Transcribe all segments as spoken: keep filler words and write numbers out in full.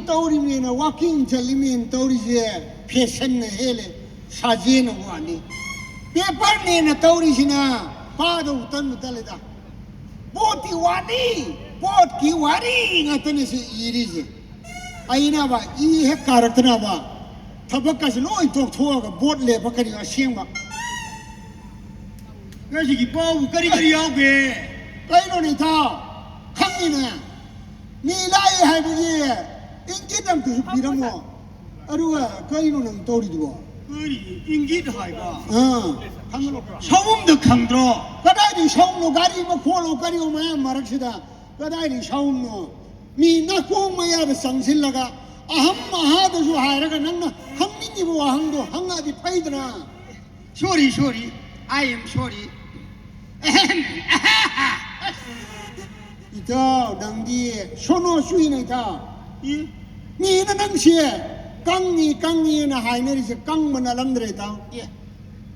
ꯇꯧꯔꯤꯕꯅꯦꯅ, ꯋꯥꯀꯤꯡ ꯆꯠꯂꯤꯕꯅꯦꯅ ꯇꯧꯔꯤꯁꯦ ꯐꯦꯁꯟꯅ ꯍꯦꯜꯂꯦ, ꯁꯥꯖꯦꯟꯅ ꯋꯥꯠꯂꯤ꯫ ꯄꯦꯄꯔꯅꯦꯅ ꯇꯧꯔꯤꯁꯤꯅ ꯄꯥꯗꯧ ꯇꯟꯕ ꯇꯜꯂꯦꯗ꯫ ꯕꯣꯠꯇꯤ ꯋꯥꯠꯂꯤ, ꯕꯣꯠꯀꯤ ꯋꯥꯔꯤ ꯉꯥꯛꯇꯅꯦ ꯁꯤ ꯏꯔꯤꯁꯦ꯫ ꯑꯩꯅꯕ ꯏ ꯍꯦꯛ ꯀꯥꯔꯛꯇꯅꯕ ꯊꯕꯛꯀꯁꯦ ꯂꯣꯏ ꯇꯣꯛꯊꯣꯛꯑꯒ ꯕꯣꯠ ꯂꯦꯞꯄꯛꯀꯅꯤ ꯑꯁꯦꯡꯕ꯫ ꯉꯁꯤꯒꯤ ꯄꯥꯎꯕꯨ ꯀꯔꯤ ꯀꯔꯤ ꯌꯥꯎꯒꯦ? ꯀꯩꯅꯣꯅꯦ ꯏꯇꯥꯎ? ꯈꯪꯉꯤꯅꯦ꯫ ꯃꯤ ꯂꯥꯛꯑꯦ ꯍꯥꯏꯕꯒꯤ ꯏꯪꯒꯤꯠ ꯑꯝꯇꯁꯨ ꯄꯤꯔꯝꯃꯣ꯫ ꯑꯗꯨꯒ ꯀꯔꯤꯅꯣ ꯅꯪ ꯇꯧꯔꯤꯗꯨꯕꯣ? ꯀꯔꯤ ꯏꯪꯒꯤꯠ ꯍꯥꯏꯕ? ꯑꯥ꯫ ꯈꯪꯉꯕ꯭ꯔꯥ? ꯁꯑꯣꯝꯗ ꯈꯪꯗ꯭ꯔꯣ? ꯀꯗꯥꯏꯗꯒꯤ ꯁꯑꯣꯝꯅꯣ? ꯒꯥꯔꯤ ꯃꯈꯣꯜꯂꯣ ꯀꯔꯤꯑꯣ ꯃꯌꯥꯝ ꯃꯔꯛꯁꯤꯗ ꯀꯗꯥꯏꯗꯒꯤ ꯁꯑꯣꯝꯅꯣ? ꯃꯤ ꯅꯥꯀꯣꯡ ꯃꯌꯥꯗ ꯆꯪꯁꯤꯜꯂꯒ ꯑꯍꯝ ꯑꯍꯥꯗꯁꯨ ꯍꯥꯏꯔꯒ ꯅꯪꯅ ꯍꯪꯅꯤꯡꯉꯤꯕ ꯋꯥꯍꯪꯗꯣ ꯍꯪꯉꯛꯑꯗꯤ ꯐꯩꯗꯅ꯫ Sorry, sorry. I am sorry. ꯏꯇꯥꯎ, ꯅꯪꯗꯤ ꯁꯣꯅꯣ ꯆꯨꯏꯅ, ꯏꯇꯥꯎ꯫ ꯏ? ꯃꯤꯅ ꯅꯪꯁꯦ ꯀꯪꯉꯤ, ꯀꯪꯉꯤꯅ ꯍꯥꯏꯅꯔꯤꯁꯦ ꯀꯪꯕ ꯅꯠꯂꯝꯗ꯭ꯔꯦ, ꯏꯇꯥꯎ꯫ ꯑꯦ,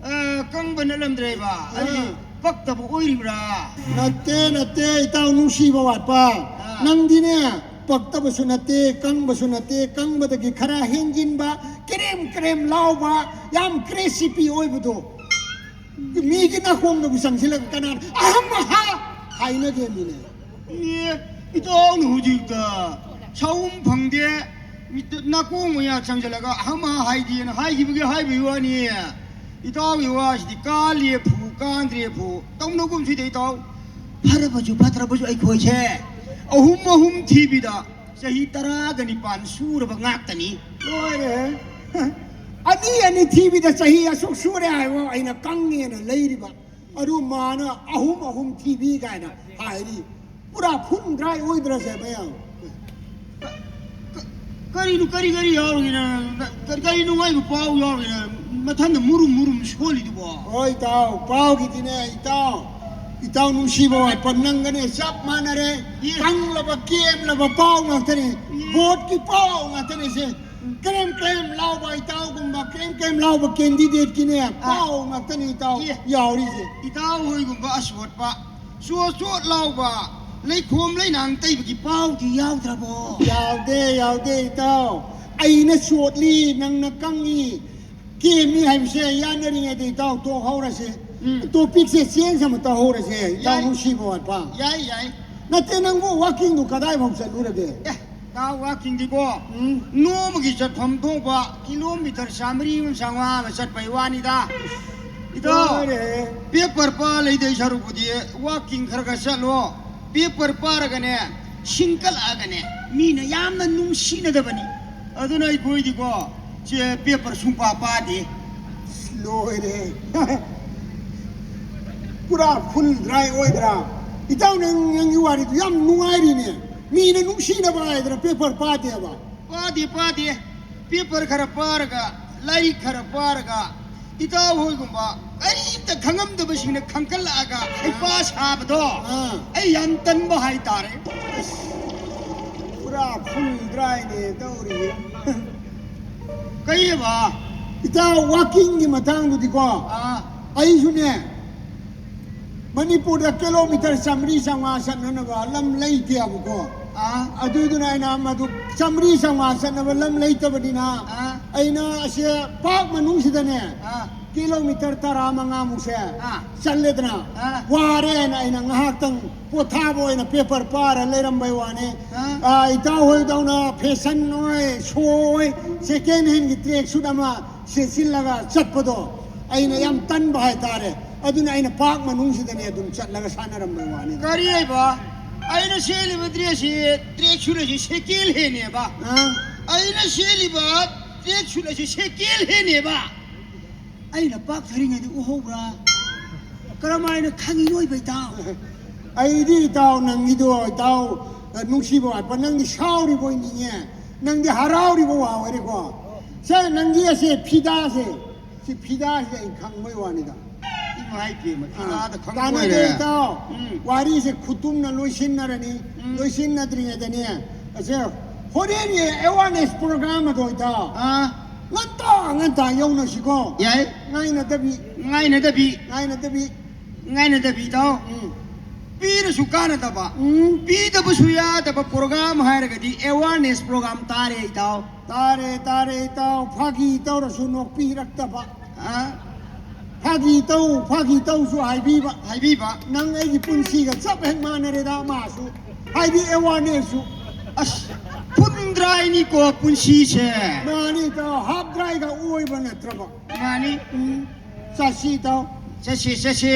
ꯑ, ꯀꯪꯕ ꯅꯠꯂꯝꯗ꯭ꯔꯦꯕ? ꯑꯩ ꯑꯥ꯫ ꯄꯛꯇꯕ ꯑꯣꯏꯔꯤꯕ꯭ꯔꯥ? ꯅꯠꯇꯦ, ꯅꯠꯇꯦ, ꯏꯇꯥꯎ, ꯅꯨꯡꯁꯤꯕ ꯋꯥꯠꯄ꯫ ꯑꯥ꯫ ꯅꯪꯗꯤꯅꯦ, ꯄꯛꯇꯕꯁꯨ ꯅꯠꯇꯦ, ꯀꯪꯕꯁꯨ ꯅꯠꯇꯦ, ꯀꯪꯕꯗꯒꯤ ꯈꯔ ꯍꯦꯟꯖꯤꯟꯕ, ꯀ꯭ꯔꯦꯝ ꯀ꯭ꯔꯦꯝ ꯂꯥꯎꯕ, ꯌꯥꯝ ꯀ꯭ꯔꯦꯁꯤꯄꯤ ꯑꯣꯏꯕꯗꯣ꯫ ꯃꯤꯒꯤ ꯅꯥꯀꯣꯡꯗꯕꯨ ꯆꯪꯁꯤꯜꯂꯒ ꯀꯅꯥꯅ ꯑꯍꯝ ꯑꯍꯥ ꯍꯥꯏꯅꯒꯦ ꯃꯤꯅꯦ? ꯑꯦ, ꯏꯇꯥꯎꯅ ꯍꯧꯖꯤꯛꯇ ꯁꯥꯎꯝ ꯐꯪꯗꯦ, ꯃꯤꯠꯇ ꯅꯥꯀꯣꯡ ꯃꯌꯥ ꯆꯪꯁꯤꯜꯂꯒ ꯑꯍꯝ ꯑꯍꯥ ꯍꯥꯏꯗꯦꯅ ꯍꯥꯏꯈꯤꯕꯒꯤ ꯍꯥꯏꯕꯒꯤ ꯋꯥꯅꯤ꯫ ꯏꯇꯥꯎꯒꯤ ꯋꯥꯁꯤꯗꯤ ꯀꯥꯜꯂꯦ ꯐꯨ, ꯀꯥꯟꯗ꯭ꯔꯦ ꯐꯨ꯫ ꯇꯧꯅꯒꯨꯝꯁꯤꯗ ꯏꯇꯥꯎ꯫ ꯐꯔꯕꯁꯨ ꯐꯠꯇ꯭ꯔꯕꯁꯨ ꯑꯩꯈꯣꯏꯁꯦ ꯑꯍꯨꯝ ꯑꯍꯨꯝ ꯊꯤꯕꯤꯗ ꯆꯍꯤ ꯇꯔꯥꯒ ꯅꯤꯄꯥꯟ ꯁꯨꯔꯕ ꯉꯥꯛꯇꯅꯤ꯫ ꯂꯣꯏꯔꯦꯍꯦ꯫ ꯑꯅꯤ ꯑꯅꯤ ꯊꯤꯕꯤꯗ ꯆꯍꯤ ꯑꯁꯨꯛ ꯁꯨꯔꯦ ꯍꯥꯏꯕ ꯑꯩꯅ ꯀꯪꯉꯦꯅ ꯂꯩꯔꯤꯕ꯫ ꯑꯗꯨ ꯃꯥꯅ ꯑꯍꯨꯝ ꯑꯍꯨꯝ ꯊꯤꯕꯤ ꯀꯥꯏꯅ ꯍꯥꯏꯔꯤ꯫ ꯄꯨꯔꯥ ꯐꯨꯟ ꯗ꯭ꯔꯥꯏ ꯑꯣꯏꯗ꯭ꯔꯁꯦ ꯃꯌꯥꯝ? ꯀ-, ꯀꯔꯤꯅꯣ, ꯀꯔꯤ, ꯀꯔꯤ ꯌꯥꯎꯔꯒꯦꯅ? ꯀꯔꯤ, ꯀꯔꯤ ꯅꯨꯡꯉꯥꯏꯕ ꯄꯥꯎ ꯌꯥꯎꯔꯒꯦꯅ? ꯃꯊꯟꯗ ꯃꯨꯔꯨꯝ ꯃꯨꯔꯨꯝ ꯁꯣꯜꯂꯤꯗꯨꯕꯣ? ꯍꯣꯏ, ꯏꯇꯥꯎ, ꯄꯥꯎꯒꯤꯗꯤꯅꯦ, ꯏꯇꯥꯎ, ꯏꯇꯥꯎ ꯅꯨꯡꯁꯤꯕ ꯋꯥꯠꯄ ꯅꯪꯒꯅꯦ ꯆꯞ ꯃꯥꯟꯅꯔꯦ꯫ ꯏ꯫ ꯀꯪꯂꯕ, ꯀꯦꯝꯂꯕ ꯄꯥꯎ ꯉꯥꯛꯇꯅꯦ꯫ ꯏ꯫ ꯚꯣꯠꯀꯤ ꯄꯥꯎ ꯉꯥꯛꯇꯅꯦꯁꯦ꯫ ꯀ꯭ꯔꯦꯝ ꯀ꯭ꯔꯦꯝ ꯂꯥꯎꯕ ꯏꯇꯥꯎꯒꯨꯝꯕ, ꯀ꯭ꯔꯦꯝ ꯀ꯭ꯔꯦꯝ ꯂꯥꯎꯕ ꯀꯦꯟꯗꯤꯗꯦꯠꯀꯤꯅꯦ, ꯑ꯫ ꯄꯥꯎ ꯉꯥꯛꯇꯅꯤ ꯏꯇꯥꯎ ꯏ꯫ ꯌꯥꯎꯔꯤꯁꯦ꯫ ꯏꯇꯥꯎ ꯍꯣꯏꯒꯨꯝꯕ ꯑꯁꯣꯠꯄ, ꯆꯣꯠ ꯆꯣꯠ ꯂꯥꯎꯕ, ꯂꯩꯈꯣꯝ ꯂꯩꯅꯥꯡ ꯇꯩꯕꯒꯤ ꯄꯥꯎꯗꯤ ꯌꯥꯎꯗ꯭ꯔꯕꯣ? ꯌꯥꯎꯗꯦ, ꯌꯥꯎꯗꯦ, ꯏꯇꯥꯎ꯫ ꯑꯩꯅ ꯆꯣꯠꯂꯤ, ꯅꯪꯅ ꯀꯪꯉꯤ꯫ ꯀꯦꯝꯃꯤ ꯍꯥꯏꯕꯁꯦ ꯌꯥꯅꯔꯤꯉꯩꯗ, ꯏꯇꯥꯎ, ꯇꯣꯛꯍꯧꯔꯁꯦ꯫ ꯎꯝ꯫ Topicꯁꯦ change ꯑꯃ ꯇꯧꯍꯧꯔꯁꯦ, ꯏꯇꯥꯎ꯫ ꯌꯥꯏ꯫ ꯅꯨꯡꯁꯤꯕ ꯋꯥꯠꯄ꯫ ꯌꯥꯏ, ꯌꯥꯏ꯫ ꯅꯠꯇꯦ, ꯅꯪꯕꯨ walkingꯗꯨ ꯀꯗꯥꯏꯐꯥꯎ ꯆꯠꯂꯨꯔꯒꯦ? ꯑꯦ, ꯏꯇꯥꯎ, walkingꯗꯤꯀꯣ, ꯎꯝ꯫ ꯅꯣꯡꯃꯒꯤ ꯆꯠꯐꯝ ꯊꯣꯛꯄ kilometre ꯆꯥꯃꯔꯤ ꯑꯃ ꯆꯥꯝꯃꯉꯥ ꯑꯃ ꯆꯠꯄꯩ ꯋꯥꯅꯤꯗ꯫ ꯏꯇꯥꯎ, ꯂꯣꯏꯔꯦꯍꯦ꯫ Paper ꯄꯥ ꯂꯩꯗꯣꯏ ꯁꯔꯨꯛꯄꯨꯗꯤ walking ꯈꯔ ꯈꯔ ꯆꯠꯂꯣ꯫ Paper ꯄꯥꯔꯒꯅꯦ, ꯁꯤꯡꯀꯠꯂꯛꯑꯒꯅꯦ, ꯃꯤꯅ ꯌꯥꯝꯅ ꯅꯨꯡꯁꯤꯅꯗꯕꯅꯤ꯫ ꯑꯗꯨꯅ ꯑꯩꯈꯣꯏꯗꯤꯀꯣ, ꯆꯦ, paper ꯁꯨꯡꯄꯥ ꯄꯥꯗꯦ꯫ ꯂꯣꯏꯔꯦ꯫ ꯄꯨꯔꯥ full dry ꯑꯣꯏꯗ꯭ꯔꯥ? ꯏꯇꯥꯎ, ꯅꯪ, ꯅꯪꯒꯤ ꯋꯥꯔꯤꯗꯨ ꯌꯥꯝ ꯅꯨꯡꯉꯥꯏꯔꯤꯅꯦ꯫ ꯃꯤꯅ ꯅꯨꯡꯁꯤꯅꯕ ꯍꯥꯏꯗꯅ paper ꯄꯥꯗꯦꯕ꯫ ꯄꯥꯗꯦ, ꯄꯥꯗꯦ꯫ Paper ꯈꯔ ꯄꯥꯔꯒ, ꯂꯥꯏꯔꯤꯛ ꯈꯔ ꯄꯥꯔꯒ, ꯏꯇꯥꯎ ꯍꯣꯏꯒꯨꯝꯕ ꯀꯔꯤꯝꯇ ꯈꯪꯉꯝꯗꯕꯁꯤꯡꯅ ꯈꯪꯀꯠꯂꯛꯑꯒ ꯍꯩꯄꯥ ꯁꯥꯕꯗꯣ ꯑꯥ꯫ ꯑꯩ ꯌꯥꯝ ꯇꯟꯕ ꯍꯥꯏꯇꯥꯔꯦ꯫ ꯑꯁ, ꯄꯨꯔꯥ full dryꯅꯦ ꯇꯧꯔꯤꯁꯦ꯫ ꯀꯩꯑꯕ? ꯏꯇꯥꯎ, walkingꯒꯤ ꯃꯇꯥꯡꯗꯨꯗꯤꯀꯣ, ꯑꯥ꯫ ꯑꯩꯁꯨꯅꯦ, ꯃꯅꯤꯄꯨꯔꯗ kilometre ꯆꯥꯃꯔꯤ ꯆꯥꯝꯃꯉꯥ ꯆꯠꯅꯅꯕ ꯂꯝ ꯂꯩꯇꯦꯕꯀꯣ꯫ ꯑꯥ꯫ ꯑꯗꯨꯗꯨꯅ ꯑꯩꯅ ꯃꯗꯨ ꯆꯥꯃꯔꯤ ꯆꯥꯝꯃꯉꯥ ꯆꯠꯅꯕ ꯂꯝ ꯂꯩꯇꯕꯅꯤꯅ, ꯑꯥ꯫ ꯑꯩꯅ ꯑꯁꯦ park ꯃꯅꯨꯡꯁꯤꯗꯅꯦ, ꯑꯥ꯫ Kilometre ꯇꯔꯥꯃꯉꯥꯃꯨꯛꯁꯦ ꯑꯥ꯫ ꯆꯠꯂꯦꯗꯅ, ꯑꯥ꯫ ꯋꯥꯔꯦꯅ ꯑꯩꯅ ꯉꯥꯏꯍꯥꯛꯇꯪ ꯄꯣꯊꯥꯕ ꯑꯣꯏꯅ paper ꯄꯥꯔ ꯂꯩꯔꯝꯕꯩ ꯋꯥꯅꯤ꯫ ꯑꯥ꯫ ꯑꯥ, ꯏꯇꯥꯎ ꯍꯣꯏꯗꯧꯅ fashion ꯑꯣꯏ, show ꯑꯣꯏ, second handꯒꯤ track suit ꯑꯃ ꯁꯦꯠꯆꯤꯜꯂꯒ ꯆꯠꯄꯗꯣ ꯑꯩꯅ ꯌꯥꯝ ꯇꯟꯕ ꯍꯥꯏꯇꯥꯔꯦ꯫ ꯑꯗꯨꯅ ꯑꯩꯅ park ꯃꯅꯨꯡꯁꯤꯗꯅꯦ ꯑꯗꯨꯝ ꯆꯠꯂꯒ ꯁꯥꯟꯅꯔꯝꯕꯩ ꯋꯥꯅꯤ꯫ ꯀꯔꯤ ꯍꯥꯏꯕ? ꯑꯩꯅ ꯁꯦꯠꯂꯤꯕ dressꯁꯤ track suit ꯑꯁꯤ second handꯅꯦꯕ꯫ ꯑꯥ꯫ ꯑꯩꯅ ꯁꯦꯠꯂꯤꯕ track suit ꯑꯁꯤ second handꯅꯦꯕ꯫ ꯑꯩꯅ park ꯊꯥꯔꯤꯉꯩꯗ ꯎꯍꯧꯕ꯭ꯔꯥ? ꯀꯔꯝꯍꯥꯏꯅ ꯈꯪꯉꯤꯅꯣ, ꯏꯕ ꯏꯇꯥꯎ? ꯑꯩꯗꯤ, ꯏꯇꯥꯎ, ꯅꯪꯒꯤꯗꯣ, ꯏꯇꯥꯎ, ꯅꯨꯡꯁꯤꯕ ꯋꯥꯠꯄ, ꯅꯪꯗꯤ ꯁꯥꯎꯔꯤꯕꯣꯏ ꯅꯤꯡꯉꯦ, ꯅꯪꯗꯤ ꯍꯔꯥꯎꯔꯤꯕ ꯋꯥ ꯑꯣꯏꯔꯦꯀꯣ꯫ ꯁꯦ, ꯅꯪꯒꯤ ꯑꯁꯦ ꯐꯤꯗꯥꯁꯦ, ꯁꯤ ꯐꯤꯗꯥꯁꯤꯗ ꯑꯩ ꯈꯪꯕꯩ ꯋꯥꯅꯤꯗ꯫ ꯏꯃꯥ ꯏꯄꯦꯝꯃ, ꯑꯥ, ꯐꯤꯗꯥꯗ ꯈꯪꯕ ꯀꯥꯟꯅꯗꯦ, ꯑꯣꯏꯔꯦ꯫ ꯏꯇꯥꯎ꯫ ꯎꯝ꯫ ꯋꯥꯔꯤꯁꯦ ꯈꯨꯇꯨꯝꯅ ꯂꯣꯏꯁꯤꯟꯅꯔꯅꯤ꯫ ꯎꯝ꯫ ꯂꯣꯏꯁꯤꯟꯅꯗ꯭ꯔꯤꯉꯩꯗꯅꯦ, ꯑꯁꯦ, ꯍꯣꯔꯦꯟꯒꯤ awareness program ꯑꯗꯣ, ꯏꯇꯥꯎ꯫ ꯑꯥ꯫ ꯉꯟꯇꯥ, ꯉꯟꯇꯥ ꯌꯧꯅꯁꯤꯀꯣ꯫ ꯌꯥꯏ꯫ ꯉꯥꯏꯅꯗꯕꯤ꯫ ꯉꯥꯏꯅꯗꯕꯤ꯫ ꯉꯥꯏꯅꯗꯕꯤ꯫ ꯉꯥꯏꯅꯗꯕꯤ, ꯏꯇꯥꯎ꯫ ꯎꯝ꯫ ꯄꯤꯔꯁꯨ ꯀꯥꯟꯅꯗꯕ, ꯎꯝ꯫ ꯄꯤꯗꯕꯁꯨ ꯌꯥꯗꯕ ꯄ꯭ꯔꯣꯒ꯭ꯔꯥꯝ ꯍꯥꯏꯔꯒꯗꯤ ꯑꯦꯋꯥꯔꯅꯦꯁ ꯄ꯭ꯔꯣꯒ꯭ꯔꯥꯝ ꯇꯥꯔꯦ, ꯏꯇꯥꯎ꯫ ꯇꯥꯔꯦ, ꯇꯥꯔꯦ, ꯏꯇꯥꯎ꯫ ꯐꯥꯒꯤ ꯇꯧꯔꯁꯨ ꯅꯣꯛꯄꯤꯔꯛꯇꯕ꯫ ꯑ? ꯐꯥꯒꯤ ꯇꯧ, ꯐꯥꯒꯤ ꯇꯧꯁꯨ ꯍꯥꯏꯕꯤꯕ꯫ ꯍꯥꯏꯕꯤꯕ꯫ ꯅꯪ ꯑꯩꯒꯤ ꯄꯨꯟꯁꯤꯒ ꯆꯞ ꯍꯦꯛ ꯃꯥꯟꯅꯔꯦꯗ, ꯃꯥꯁꯨ꯫ ꯍꯥꯏꯗꯤ ꯑꯦꯋꯥꯔꯅꯦꯁꯁꯨ꯫ ꯑꯁ, ꯐꯨꯜ ꯗ꯭ꯔꯥꯏꯅꯤꯀꯣ ꯄꯨꯟꯁꯤꯁꯦ꯫ ꯃꯥꯅꯤ, ꯏꯇꯥꯎ, ꯍꯥꯐ ꯗ꯭ꯔꯥꯏꯒ ꯑꯣꯏꯕ ꯅꯠꯇ꯭ꯔꯕ꯫ ꯃꯥꯅꯤ꯫ ꯎꯝ꯫ ꯆꯠꯁꯤ, ꯏꯇꯥꯎ꯫ ꯆꯠꯁꯤ, ꯆꯠꯁꯤ꯫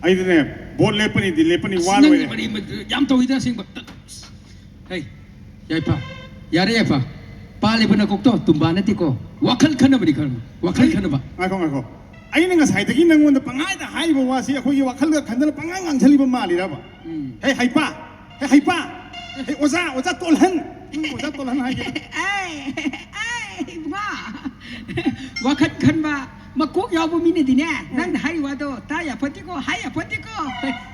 ꯑꯩꯗꯤꯅꯦ, ꯚꯣꯠ ꯂꯦꯞꯄꯅꯤꯗꯤ ꯂꯦꯞꯄꯅꯤ, ꯑꯁ, ꯋꯥ ꯅꯪ ꯂꯣꯏꯔꯦ꯫ ꯃꯔꯤ ꯃ-, ꯌꯥꯝ ꯇꯧꯋꯤꯗ ꯑꯁꯦꯡꯕ꯫ ꯍꯩ, ꯌꯥꯏꯐ, ꯌꯥꯔꯦ ꯌꯥꯏꯐ, ꯄꯥꯜꯂꯤꯕ ꯅꯀꯣꯛꯇꯣ ꯇꯨꯝꯕꯥ ꯅꯠꯇꯦꯀꯣ, ꯋꯥꯈꯜ ꯈꯟꯅꯕꯅꯤ ꯈꯟꯅꯕ, ꯋꯥꯈꯜ ꯈꯟꯅꯕ꯫ ꯉꯥꯏꯈꯣ, ꯉꯥꯏꯈꯣ꯫ ꯑꯩꯅ ꯉꯁꯥꯏꯗꯒꯤ ꯅꯪꯉꯣꯟꯗ ꯄꯪꯍꯥꯏꯗ ꯍꯥꯏꯔꯤꯕ ꯋꯥꯁꯤ ꯑꯩꯈꯣꯏꯒꯤ ꯋꯥꯈꯜꯒ ꯈꯟꯗꯅ ꯄꯪꯉꯥꯡ ꯉꯥꯡꯁꯜꯂꯤꯕ ꯃꯥꯜꯂꯤꯔꯕ? ꯎꯝ꯫ ꯍꯦ ꯍꯩꯄꯥ, ꯍꯦ ꯍꯩꯄꯥ, ꯍꯦ ꯑꯣꯖꯥ, ꯑꯣꯖꯥ ꯇꯣꯜꯍꯟ, ꯎꯝ, ꯑꯣꯖꯥ ꯇꯣꯜꯍꯟ ꯍꯥꯏꯒꯦ꯫ ꯑꯩ, ꯑꯩ, ꯏꯕꯨꯡꯉꯣ, ꯋꯥꯈꯜ ꯈꯟꯕ ꯃꯀꯣꯛ ꯌꯥꯎꯕ ꯃꯤꯅꯗꯤꯅꯦ, ꯎꯝ꯫ ꯅꯪꯅ ꯍꯥꯏꯔꯤ ꯋꯥꯗꯣ ꯇꯥ ꯌꯥꯄꯣꯠꯇꯦꯀꯣ, ꯍꯥꯏ ꯌꯥꯄꯣꯠꯇꯦꯀꯣ꯫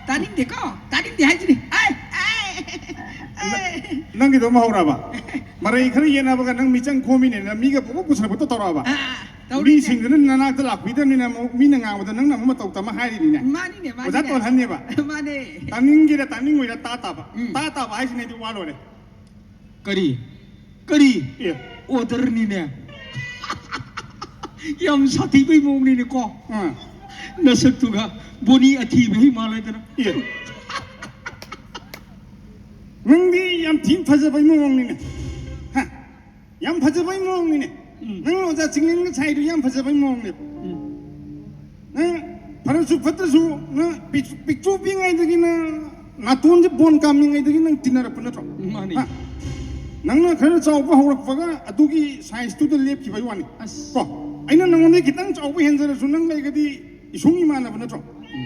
ꯇꯥꯅꯤꯡꯗꯦꯀꯣ, ꯇꯥꯅꯤꯡꯗꯦ ꯍꯥꯏꯁꯤꯅꯤ꯫ ꯑꯩ, ꯑꯩ, ꯑꯩ꯫ ꯅꯪꯒꯤꯗꯣ ꯑꯃ ꯍꯧꯔꯛꯑꯕ? ꯃꯔꯩ ꯈꯔ ꯌꯦꯠꯅꯕꯒ ꯅꯪ ꯃꯤꯆꯪ ꯈꯣꯝꯃꯤꯅꯦꯅ ꯃꯤꯒ ꯄꯨꯡꯄꯨ ꯄꯨꯁꯜꯂꯛꯄꯗꯣ ꯇꯧꯔꯛꯑꯕ? ꯑꯥ, ꯇꯧꯔꯤꯅꯦ꯫ ꯃꯤꯁꯤꯡꯗꯨꯅ ꯅꯅꯥꯛꯇ ꯂꯥꯛꯄꯤꯗꯕꯅꯤꯅ ꯑꯃꯨꯛ ꯃꯤꯅ ꯉꯥꯡꯕꯗ ꯅꯪꯅ ꯑꯃꯨꯛ ꯃꯇꯧ ꯇꯝꯃ ꯍꯥꯏꯔꯤꯅꯤꯅꯦ꯫ ꯃꯥꯅꯤꯅꯦ, ꯃꯥꯅꯤꯅꯦ꯫ ꯑꯣꯖꯥ ꯇꯣꯜꯍꯟꯅꯦꯕ꯫ ꯃꯥꯅꯦ꯫ ꯇꯥꯅꯤꯡꯒꯦꯔꯥ ꯇꯥꯅꯤꯡꯉꯣꯏꯔꯥ ꯇꯥ ꯇꯥꯕ꯫ ꯎꯝ꯫ ꯇꯥ ꯇꯥꯕ ꯍꯥꯏꯁꯤꯅꯗꯤ ꯋꯥ ꯂꯣꯏꯔꯦ꯫ ꯀꯔꯤ? ꯀꯔꯤ? ꯑꯦ꯫ ꯑꯣꯗꯔꯅꯤꯅꯦ꯫ ꯌꯥꯝ ꯁꯥꯊꯤꯕꯩ ꯃꯑꯣꯡꯅꯤꯅꯦꯀꯣ꯫ ꯑꯥ꯫ ꯅꯁꯛꯇꯨꯒ ꯕꯣꯅꯤ ꯑꯊꯤꯕ ꯍꯦꯛ ꯃꯥꯜꯂꯗꯅ꯫ ꯑꯦ꯫ ꯅꯪꯗꯤ ꯌꯥꯝ ꯊꯤꯅ ꯐꯖꯕꯩ ꯃꯑꯣꯡꯅꯤꯅꯦ꯫ ꯍꯥ? ꯌꯥꯝ ꯐꯖꯕꯩ ꯃꯑꯣꯡꯅꯤꯅꯦ꯫ ꯎꯝ꯫ ꯅꯪ ꯑꯣꯖꯥ ꯆꯤꯡꯂꯦꯟꯒ ꯁꯥꯏꯗꯨ ꯌꯥꯝ ꯐꯖꯕꯩ ꯃꯑꯣꯡꯅꯦꯕ꯫ ꯎꯝ꯫ ꯅꯪ ꯐꯔꯁꯨ ꯐꯠꯇ꯭ꯔꯁꯨ, ꯅꯪ ꯄꯤꯛ-, ꯄꯤꯛꯇ꯭ꯔꯨ ꯄꯤꯛꯏꯉꯩꯗꯒꯤ ꯅꯪ ꯅꯥꯇꯣꯟꯁꯦ ꯕꯣꯟ ꯀꯥꯝꯃꯤꯉꯩꯗꯒꯤ ꯅꯪ ꯇꯤꯟꯅꯔꯛꯄ ꯅꯠꯇ꯭ꯔꯣ? ꯃꯥꯅꯤ꯫ ꯍꯥ? ꯅꯪꯅ ꯈꯔ ꯆꯥꯎꯕ ꯍꯧꯔꯛꯄꯒ ꯑꯗꯨꯒꯤ ꯁꯥꯏꯖꯇꯨꯗ ꯂꯦꯞꯈꯤꯕꯩ ꯋꯥꯅꯤ꯫ ꯑꯁ꯫ ꯀꯣ? ꯑꯩꯅ ꯅꯪꯉꯣꯟꯗꯒꯤ ꯈꯤꯇꯪ ꯆꯥꯎꯕ ꯍꯦꯟꯖꯔꯁꯨ ꯅꯪ ꯂꯩꯔꯒꯗꯤ ꯏꯁꯨꯡ ꯏꯃꯥꯟꯅꯕ ꯅꯠꯇ꯭ꯔꯣ? ꯎꯝ꯫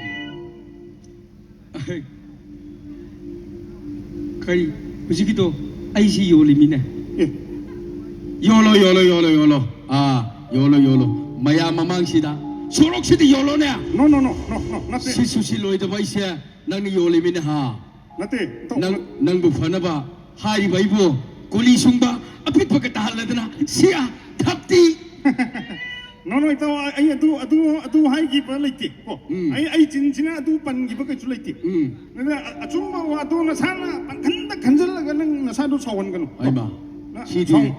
ꯀꯔꯤ? ꯍꯧꯖꯤꯛꯀꯤꯗꯣ ꯑꯩꯁꯤ ꯌꯣꯜꯂꯤꯃꯤꯅꯦ꯫ ꯑꯦ꯫ ꯌꯣꯜꯂꯣ, ꯌꯣꯜꯂꯣ, ꯌꯣꯜꯂꯣ, ꯌꯣꯜꯂꯣ꯫ ꯑꯥ, ꯌꯣꯜꯂꯣ, ꯌꯣꯜꯂꯣ꯫ ꯃꯌꯥꯝ ꯃꯃꯥꯡꯁꯤꯗ, ꯁꯣꯔꯣꯛꯁꯤꯗ ꯌꯣꯜꯂꯣꯅꯦ꯫ No, no, no, no, no, ꯅꯠꯇꯦ꯫ ꯁꯤꯠꯁꯨ ꯁꯤꯠꯂꯣꯏꯗꯕ ꯑꯩꯁꯦ ꯅꯪꯅ ꯌꯣꯜꯂꯤꯃꯤꯅꯦ, ꯍꯥ? ꯅꯠꯇꯦ, ꯇꯧ-, ꯅꯪ, ꯅꯪꯕꯨ ꯐꯅꯕ ꯍꯥꯏꯔꯤꯕ ꯑꯩꯕꯨ ꯀꯨꯂꯤ ꯁꯨꯡꯕ ꯑꯄꯤꯛꯄꯒ ꯇꯥꯍꯜꯂꯗꯅ ꯁꯤꯌꯥ ꯊꯞꯇꯤ꯫ ꯅꯣ ꯅꯣ ꯏꯇꯥꯎ, ꯑꯩ ꯑꯗꯨ ꯑꯗꯨ ꯑꯗꯨ ꯍꯥꯏꯈꯤꯕ ꯂꯩꯇꯦ ꯀꯣ꯫ ꯎꯝ꯫ ꯑꯩ ꯑꯩ ꯆꯤꯟꯁꯤꯅ ꯑꯗꯨ ꯄꯟꯈꯤꯕ ꯀꯩꯁꯨ ꯂꯩꯇꯦ꯫ ꯎꯝ꯫ ꯑꯗꯨꯅ ꯑ- ꯑꯆꯨꯝꯕ ꯋꯥꯗꯣ ꯅꯁꯥꯅ ꯄꯪꯈꯟꯗ ꯈꯟꯖꯜꯂꯒ ꯅꯪ ꯅꯁꯥꯗꯣ ꯁꯥꯎꯍꯟꯒꯅꯨ꯫ ꯑꯩꯃ ꯅ- ꯁꯤꯗꯤ ꯁꯥꯎ-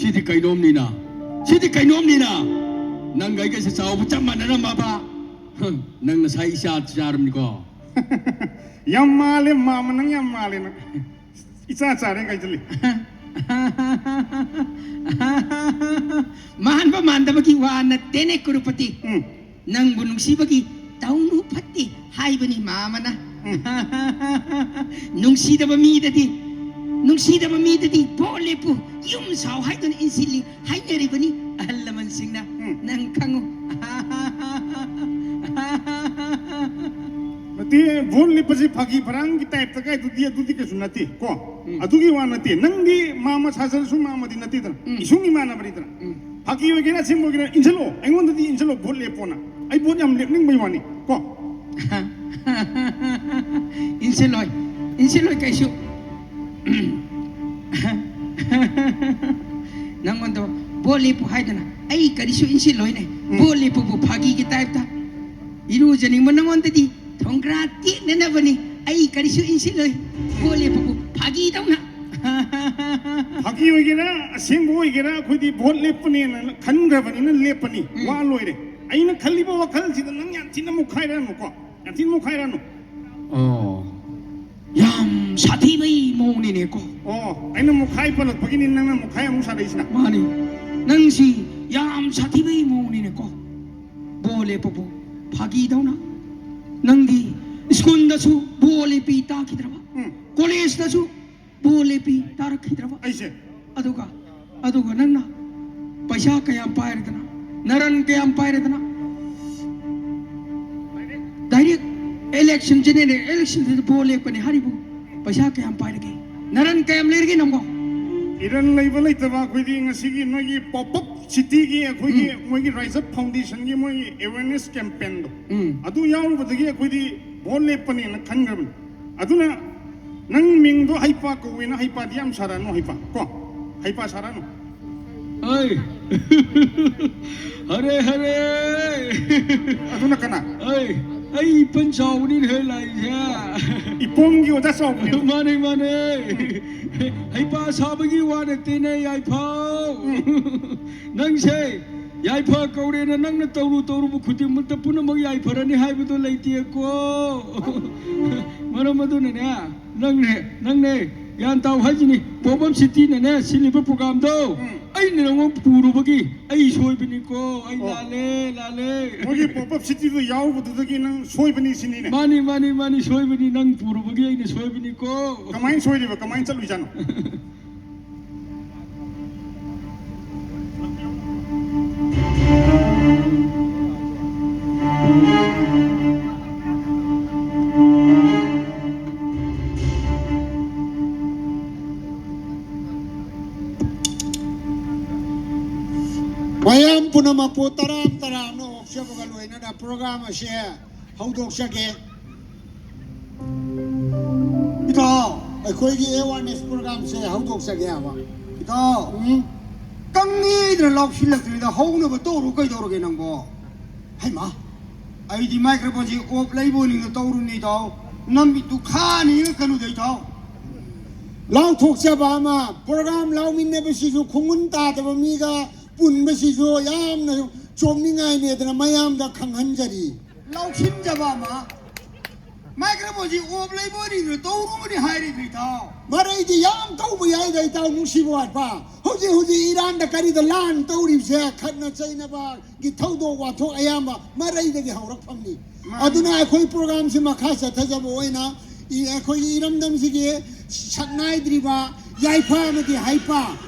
ꯁꯤꯗꯤ ꯀꯩꯅꯣꯝꯅꯤꯅ, ꯁꯤꯗꯤ ꯀꯩꯅꯣꯝꯅꯤꯅ꯫ ꯅꯪꯒ ꯑꯩꯒꯁꯦ ꯆꯥꯎꯕ ꯆꯞ ꯃꯥꯟꯅꯔꯝꯃꯕ꯫ ꯍꯝ, ꯅꯪ ꯅꯁꯥ ꯏꯆꯥ ꯆꯥꯔꯝꯅꯤꯀꯣ꯫ ꯌꯥꯝ ꯃꯥꯜꯂꯦ ꯃꯥꯃ, ꯅꯪ ꯌꯥꯝ ꯃꯥꯜꯂꯦ ꯅꯪ꯫ ꯏꯆꯥ ꯆꯥꯔꯦ ꯀꯥꯏꯁꯤꯜꯂꯤ꯫ ꯃꯥꯟꯕ ꯃꯥꯟꯗꯕꯒꯤ ꯋꯥ ꯅꯠꯇꯦꯅꯦ ꯀꯨꯔꯨꯄꯇꯤ꯫ ꯎꯝ꯫ ꯅꯪꯕꯨ ꯅꯨꯡꯁꯤꯕꯒꯤ ꯇꯧꯅꯨ ꯐꯠꯇꯦ ꯍꯥꯏꯕꯅꯤ ꯃꯥꯃꯅ꯫ ꯎꯝ꯫ ꯅꯨꯡꯁꯤꯗꯕ ꯃꯤꯗꯗꯤ, ꯅꯨꯡꯁꯤꯗꯕ ꯃꯤꯗꯗꯤ ꯚꯣꯠ ꯂꯦꯞꯄꯨ, ꯌꯨꯝ ꯁꯥꯎ ꯍꯥꯏꯗꯨꯅ ꯏꯟꯁꯤꯜꯂꯤ ꯍꯥꯏꯅꯔꯤꯕꯅꯤ ꯑꯍꯜ ꯂꯃꯟꯁꯤꯡꯅ꯫ ꯎꯝ꯫ ꯅꯪ ꯈꯪꯉꯨ꯫ ꯅꯠꯇꯦ, ꯚꯣꯠ ꯂꯦꯞꯄꯁꯦ ꯐꯥꯒꯤ ꯐꯔꯥꯡꯒꯤ ꯇꯥꯏꯞꯇ ꯀꯥꯏꯗꯨꯗꯤ ꯑꯗꯨꯗꯤ ꯀꯩꯁꯨ ꯅꯠꯇꯦ ꯀꯣ꯫ ꯎꯝ꯫ ꯑꯗꯨꯒꯤ ꯋꯥ ꯅꯠꯇꯦ꯫ ꯅꯪꯗꯤ ꯃꯥꯃ ꯁꯥꯖꯔꯁꯨ ꯃꯥꯃꯗꯤ ꯅꯠꯇꯦꯗꯅ꯫ ꯎꯝ꯫ ꯏꯁꯨꯡ ꯏꯃꯥꯟꯅꯕꯅꯤꯗꯅ꯫ ꯎꯝ꯫ ꯐꯥꯒꯤ ꯑꯣꯏꯒꯦꯔꯥ ꯑꯁꯦꯡꯕ ꯑꯣꯏꯒꯦꯔꯥ ꯏꯟꯁꯤꯜꯂꯣ꯫ ꯑꯩꯉꯣꯟꯗꯗꯤ ꯏꯟꯁꯤꯜꯂꯣ, ꯚꯣꯠ ꯂꯦꯞꯄꯣꯅ꯫ ꯑꯩ ꯚꯣꯠ ꯌꯥꯝ ꯂꯦꯞꯅꯤꯡꯕꯩ ꯋꯥꯅꯤ ꯀꯣ꯫ ꯏꯟꯁꯤꯜꯂꯣꯏ, ꯏꯟꯁꯤꯜꯂꯣꯏ ꯀꯩꯁꯨ꯫ ꯅꯪꯉꯣꯟꯗ ꯚꯣꯠ ꯂꯦꯞꯄꯨ ꯍꯥꯏꯗꯅ ꯑꯩ ꯀꯔꯤꯁꯨ ꯏꯟꯁꯤꯜꯂꯣꯏꯅꯦ꯫ ꯎꯝ꯫ ꯚꯣꯠ ꯂꯦꯞꯄꯕꯨ ꯐꯥꯒꯤꯒꯤ ꯇꯥꯏꯞꯇ꯫ ꯏꯔꯨꯖꯅꯤꯡꯕ ꯅꯪꯉꯣꯟꯗꯗꯤ ꯊꯣꯡꯒ꯭ꯔꯥ ꯇꯦꯛꯅꯅꯕꯅꯤ꯫ ꯑꯩ ꯀꯔꯤꯁꯨ ꯏꯟꯁꯤꯜꯂꯣꯏ꯫ ꯚꯣꯠ ꯂꯦꯞꯄꯕꯨ ꯐꯥꯒꯤꯗꯧꯅ꯫ ꯐꯥꯒꯤ ꯑꯣꯏꯒꯦꯔꯥ ꯑꯁꯦꯡꯕ ꯑꯣꯏꯒꯦꯔꯥ ꯑꯩꯈꯣꯏꯗꯤ ꯚꯣꯠ ꯂꯦꯞꯄꯅꯦꯅ ꯈꯟꯈ꯭ꯔꯕꯅꯤꯅ ꯂꯦꯞꯄꯅꯤ꯫ ꯎꯝ꯫ ꯋꯥ ꯂꯣꯏꯔꯦ꯫ ꯑꯩꯅ ꯈꯜꯂꯤꯕ ꯋꯥꯈꯜꯁꯤꯗ ꯅꯪ ꯌꯥꯝ ꯊꯤꯅ ꯃꯨꯛꯈꯥꯏꯔꯛꯑꯅꯨꯀꯣ꯫ ꯌꯥꯝ ꯊꯤꯅ ꯃꯨꯛꯈꯥꯏꯔꯛꯑꯅꯨ꯫ ꯑꯣ, ꯌꯥꯝ ꯁꯥꯊꯤꯕꯩ ꯃꯑꯣꯡꯅꯤꯅꯦꯀꯣ꯫ ꯑꯣ, ꯑꯩꯅ ꯃꯨꯛꯈꯥꯏ ꯄꯜꯂꯛꯄꯒꯤꯅꯤ ꯅꯪꯅ ꯃꯨꯛꯈꯥꯏ ꯑꯃꯨꯛ ꯁꯥꯔꯛꯏꯁꯤꯅ꯫ ꯃꯥꯅꯤ, ꯅꯪꯁꯤ ꯌꯥꯝ ꯁꯥꯊꯤꯕꯩ ꯃꯑꯣꯡꯅꯤꯅꯦꯀꯣ꯫ ꯚꯣꯠ ꯂꯦꯞꯄꯕꯨ ꯐꯥꯒꯤꯗꯧꯅ꯫ ꯅꯪꯗꯤ ꯁ꯭ꯀꯨꯜꯗꯁꯨ ꯚꯣꯠ ꯂꯦꯞꯄꯤ ꯇꯥꯈꯤꯗ꯭ꯔꯕ? ꯎꯝ꯫ ꯀꯣꯂꯦꯖꯇꯁꯨ ꯚꯣꯠ ꯂꯦꯞꯄꯤ ꯇꯥꯔꯛꯈꯤꯗ꯭ꯔꯕ? ꯑꯩꯁꯦ꯫ ꯑꯗꯨꯒ, ꯑꯗꯨꯒ ꯅꯪꯅ ꯄꯩꯁꯥ ꯀꯌꯥꯝ ꯄꯥꯏꯔꯗꯅ, ꯅꯔꯟ ꯀꯌꯥꯝ ꯄꯥꯏꯔꯗꯅ, ꯗꯥꯏꯔꯦꯛ ꯏꯂꯦꯛꯁꯟ, ꯖꯦꯅꯔꯦꯜ ꯏꯂꯦꯛꯁꯟꯗꯨꯗ ꯚꯣꯠ ꯂꯦꯞꯀꯅꯤ ꯍꯥꯏꯔꯤꯕꯨ ꯄꯩꯁꯥ ꯀꯌꯥꯝ ꯄꯥꯏꯔꯒꯦ? ꯅꯔꯟ ꯀꯌꯥꯝ ꯂꯩꯔꯒꯦ ꯅꯪꯕꯣ? ꯏꯔꯟ ꯂꯩꯕ ꯂꯩꯇꯕ ꯑꯩꯈꯣꯏꯗꯤ ꯉꯁꯤꯒꯤ ꯅꯣꯏꯒꯤ ꯄꯣꯞ ꯑꯞ ꯁꯤꯇꯤꯒꯤ ꯑꯩꯈꯣꯏꯒꯤ ꯎꯝ꯫ ꯃꯣꯏꯒꯤ ꯔꯥꯏꯖ ꯑꯞ ꯐꯥꯎꯟꯗꯦꯁꯟꯒꯤ ꯃꯣꯏꯒꯤ ꯑꯦꯋꯦꯔꯅꯦꯁ ꯀꯦꯝꯄꯦꯟꯗꯣ꯫ ꯎꯝ꯫ ꯑꯗꯨ ꯌꯥꯎꯔꯨꯕꯗꯒꯤ ꯑꯩꯈꯣꯏꯗꯤ ꯚꯣꯠ ꯂꯦꯞꯄꯅꯦꯅ ꯈꯟꯈ꯭ꯔꯕꯅꯤ꯫ ꯑꯗꯨꯅ ꯅꯪ ꯃꯤꯡꯗꯣ ꯍꯩꯄꯥ ꯀꯧꯋꯦꯅ ꯍꯩꯄꯥꯗꯤ ꯌꯥꯝ ꯁꯥꯔꯛꯑꯅꯨ ꯍꯩꯄꯥ ꯀꯣ꯫ ꯍꯩꯄꯥ ꯁꯥꯔꯅꯨ꯫ ꯑꯩ ꯍꯔꯦ ꯍꯔꯦ꯫ ꯑꯗꯨꯅ ꯀꯅꯥ? ꯑꯩ ꯑꯩ ꯏꯄꯟ ꯆꯥꯎꯕꯅꯤꯅꯦ ꯍꯦ ꯂꯥꯛꯏꯁꯦ꯫ ꯏꯄꯣꯝꯒꯤ ꯑꯣꯖꯥ ꯆꯥꯎꯕꯅꯦ꯫ ꯃꯥꯅꯦ ꯃꯥꯅꯦ꯫ ꯍꯩꯄꯥ ꯁꯥꯕꯒꯤ ꯋꯥ ꯅꯠꯇꯦꯅꯦ ꯌꯥꯏꯐꯧ꯫ ꯅꯪꯁꯦ ꯌꯥꯏꯐ ꯀꯧꯔꯦꯅ ꯅꯪꯅ ꯇꯧꯔꯨ ꯇꯧꯔꯨꯕ ꯈꯨꯗꯤꯡꯃꯛꯇ ꯄꯨꯝꯅꯃꯛ ꯌꯥꯏꯐꯔꯅꯤ ꯍꯥꯏꯕꯗꯣ ꯂꯩꯇꯦꯀꯣ꯫ ꯃꯔꯝ ꯑꯗꯨꯅꯅꯦ ꯅꯪꯅꯦ ꯅꯪꯅꯦ ꯒ꯭ꯌꯥꯟ ꯇꯥꯎ ꯍꯥꯏꯁꯤꯅꯤ꯫ ꯄꯣꯞ ꯑꯞ ꯁꯤꯇꯤꯅꯅꯦ ꯁꯤꯜꯂꯤꯕ ꯄ꯭ꯔꯣꯒꯥꯝꯗꯣ ꯎꯝ꯫ ꯑꯩꯅ ꯅꯉꯣꯟ ꯄꯨꯔꯨꯕꯒꯤ ꯑꯩ ꯁꯣꯏꯕꯅꯤꯀꯣ꯫ ꯑꯩ ꯑꯣ꯫ ꯂꯥꯜꯂꯦ ꯂꯥꯜꯂꯦ꯫ ꯃꯣꯏꯒꯤ ꯄꯣꯞ ꯑꯞ ꯁꯤꯇꯤꯗꯣ ꯌꯥꯎꯔꯨꯕꯗꯨꯗꯒꯤ ꯅꯪ ꯁꯣꯏꯕꯅꯤ ꯁꯤꯅꯤꯅꯦ꯫ ꯃꯥꯅꯤ ꯃꯥꯅꯤ ꯃꯥꯅꯤ ꯁꯣꯏꯕꯅꯤ꯫ ꯅꯪ ꯄꯨꯔꯨꯕꯒꯤ ꯑꯩꯅ ꯁꯣꯏꯕꯅꯤꯀꯣ꯫ ꯀꯃꯥꯏꯅ ꯁꯣꯏꯔꯤꯕ? ꯀꯃꯥꯏꯅ ꯆꯠꯂꯨꯏꯖꯥꯠꯅꯣ? ꯃꯌꯥꯝ ꯄꯨꯝꯅꯃꯛꯄꯨ ꯇꯔꯥꯝ ꯇꯔꯥꯝꯅ ꯑꯣꯛꯆꯕꯒ ꯂꯣꯏꯅꯅ ꯄ꯭ꯔꯣꯒ꯭ꯔꯥꯝ ꯑꯁꯤ ꯍꯧꯗꯣꯛꯆꯒꯦ꯫ ꯏꯇꯥꯎ, ꯑꯩꯈꯣꯏꯒꯤ ꯑꯦꯋꯥꯔꯅꯦꯁ ꯄ꯭ꯔꯣꯒ꯭ꯔꯥꯝꯁꯦ ꯍꯧꯗꯣꯛꯆꯒꯦ ꯍꯥꯏꯕ꯫ ꯏꯇꯥꯎ, ꯎꯝ? ꯀꯪꯉꯤꯗꯅ ꯂꯥꯎꯁꯤꯜꯂꯛꯇ꯭ꯔꯤꯗ ꯍꯧꯅꯕ ꯇꯧꯔꯨ ꯀꯩꯗꯧꯔꯒꯦ ꯅꯪꯕꯣ? ꯍꯩꯃꯥ, ꯑꯩꯗꯤ ꯃꯥꯏꯀ꯭ꯔꯣꯐꯣꯟꯁꯤ ꯑꯣꯞ ꯂꯩꯕꯣꯏ ꯅꯤꯡꯗ ꯇꯧꯔꯨꯝꯅꯤ ꯏꯇꯥꯎ꯫ ꯅꯝꯃꯤꯠꯇꯨ ꯈꯥꯅꯤ ꯀꯩꯅꯣꯗ ꯏꯇꯥꯎ꯫ ꯂꯥꯎꯊꯣꯛꯆꯕ ꯑꯃ, ꯄ꯭ꯔꯣꯒ꯭ꯔꯥꯝ ꯂꯥꯎꯃꯤꯟꯅꯕꯁꯤꯁꯨ ꯈꯣꯡꯒꯨꯟ ꯇꯥꯗꯕ ꯃꯤꯒ ꯄꯨꯟꯕꯁꯤꯁꯨ ꯌꯥꯝꯅ ꯆꯣꯞꯅꯤꯡꯉꯥꯏꯅꯦꯗꯅ ꯃꯌꯥꯝꯗ ꯈꯪꯍꯟꯖꯔꯤ꯫ ꯂꯥꯎꯁꯤꯟꯖꯕ ꯑꯃ, ꯃꯥꯏꯀ꯭ꯔꯣꯐꯣꯟꯁꯤ ꯑꯣꯞ ꯂꯩꯕꯣꯏ ꯅꯤꯡꯗ ꯇꯧꯔꯨꯕꯅꯤ ꯍꯥꯏꯔꯤꯗꯨ ꯏꯇꯥꯎ꯫ ꯃꯔꯩꯗꯤ ꯌꯥꯝ ꯇꯧꯕ ꯌꯥꯏꯗ ꯏꯇꯥꯎ ꯅꯨꯡꯁꯤꯕ ꯋꯥꯠꯄ꯫ ꯍꯧꯖꯤꯛ ꯍꯧꯖꯤꯛ ꯏꯔꯥꯟꯗ ꯀꯔꯤꯗ ꯂꯥꯟ ꯇꯧꯔꯤꯕꯁꯦ ꯈꯠꯅ ꯆꯩꯅꯕꯒꯤ ꯊꯧꯗꯣꯛ ꯋꯥꯊꯣꯛ ꯑꯌꯥꯝꯕ ꯃꯔꯩꯗꯒꯤ ꯍꯧꯔꯛꯐꯝꯅꯤ꯫ ꯃꯥꯅꯤ꯫ ꯑꯗꯨꯅ ꯑꯩꯈꯣꯏ ꯄ꯭ꯔꯣꯒ꯭ꯔꯥꯝꯁꯤ ꯃꯈꯥ ꯆꯠꯊꯖꯕ ꯑꯣꯏꯅ ꯏ-, ꯑꯩꯈꯣꯏꯒꯤ ꯏꯔꯝꯗꯝꯁꯤꯒꯤ ꯁꯛꯅꯥꯏꯗ꯭ꯔꯤꯕ ꯌꯥꯏꯐ ꯑꯃꯗꯤ ꯍꯩꯄ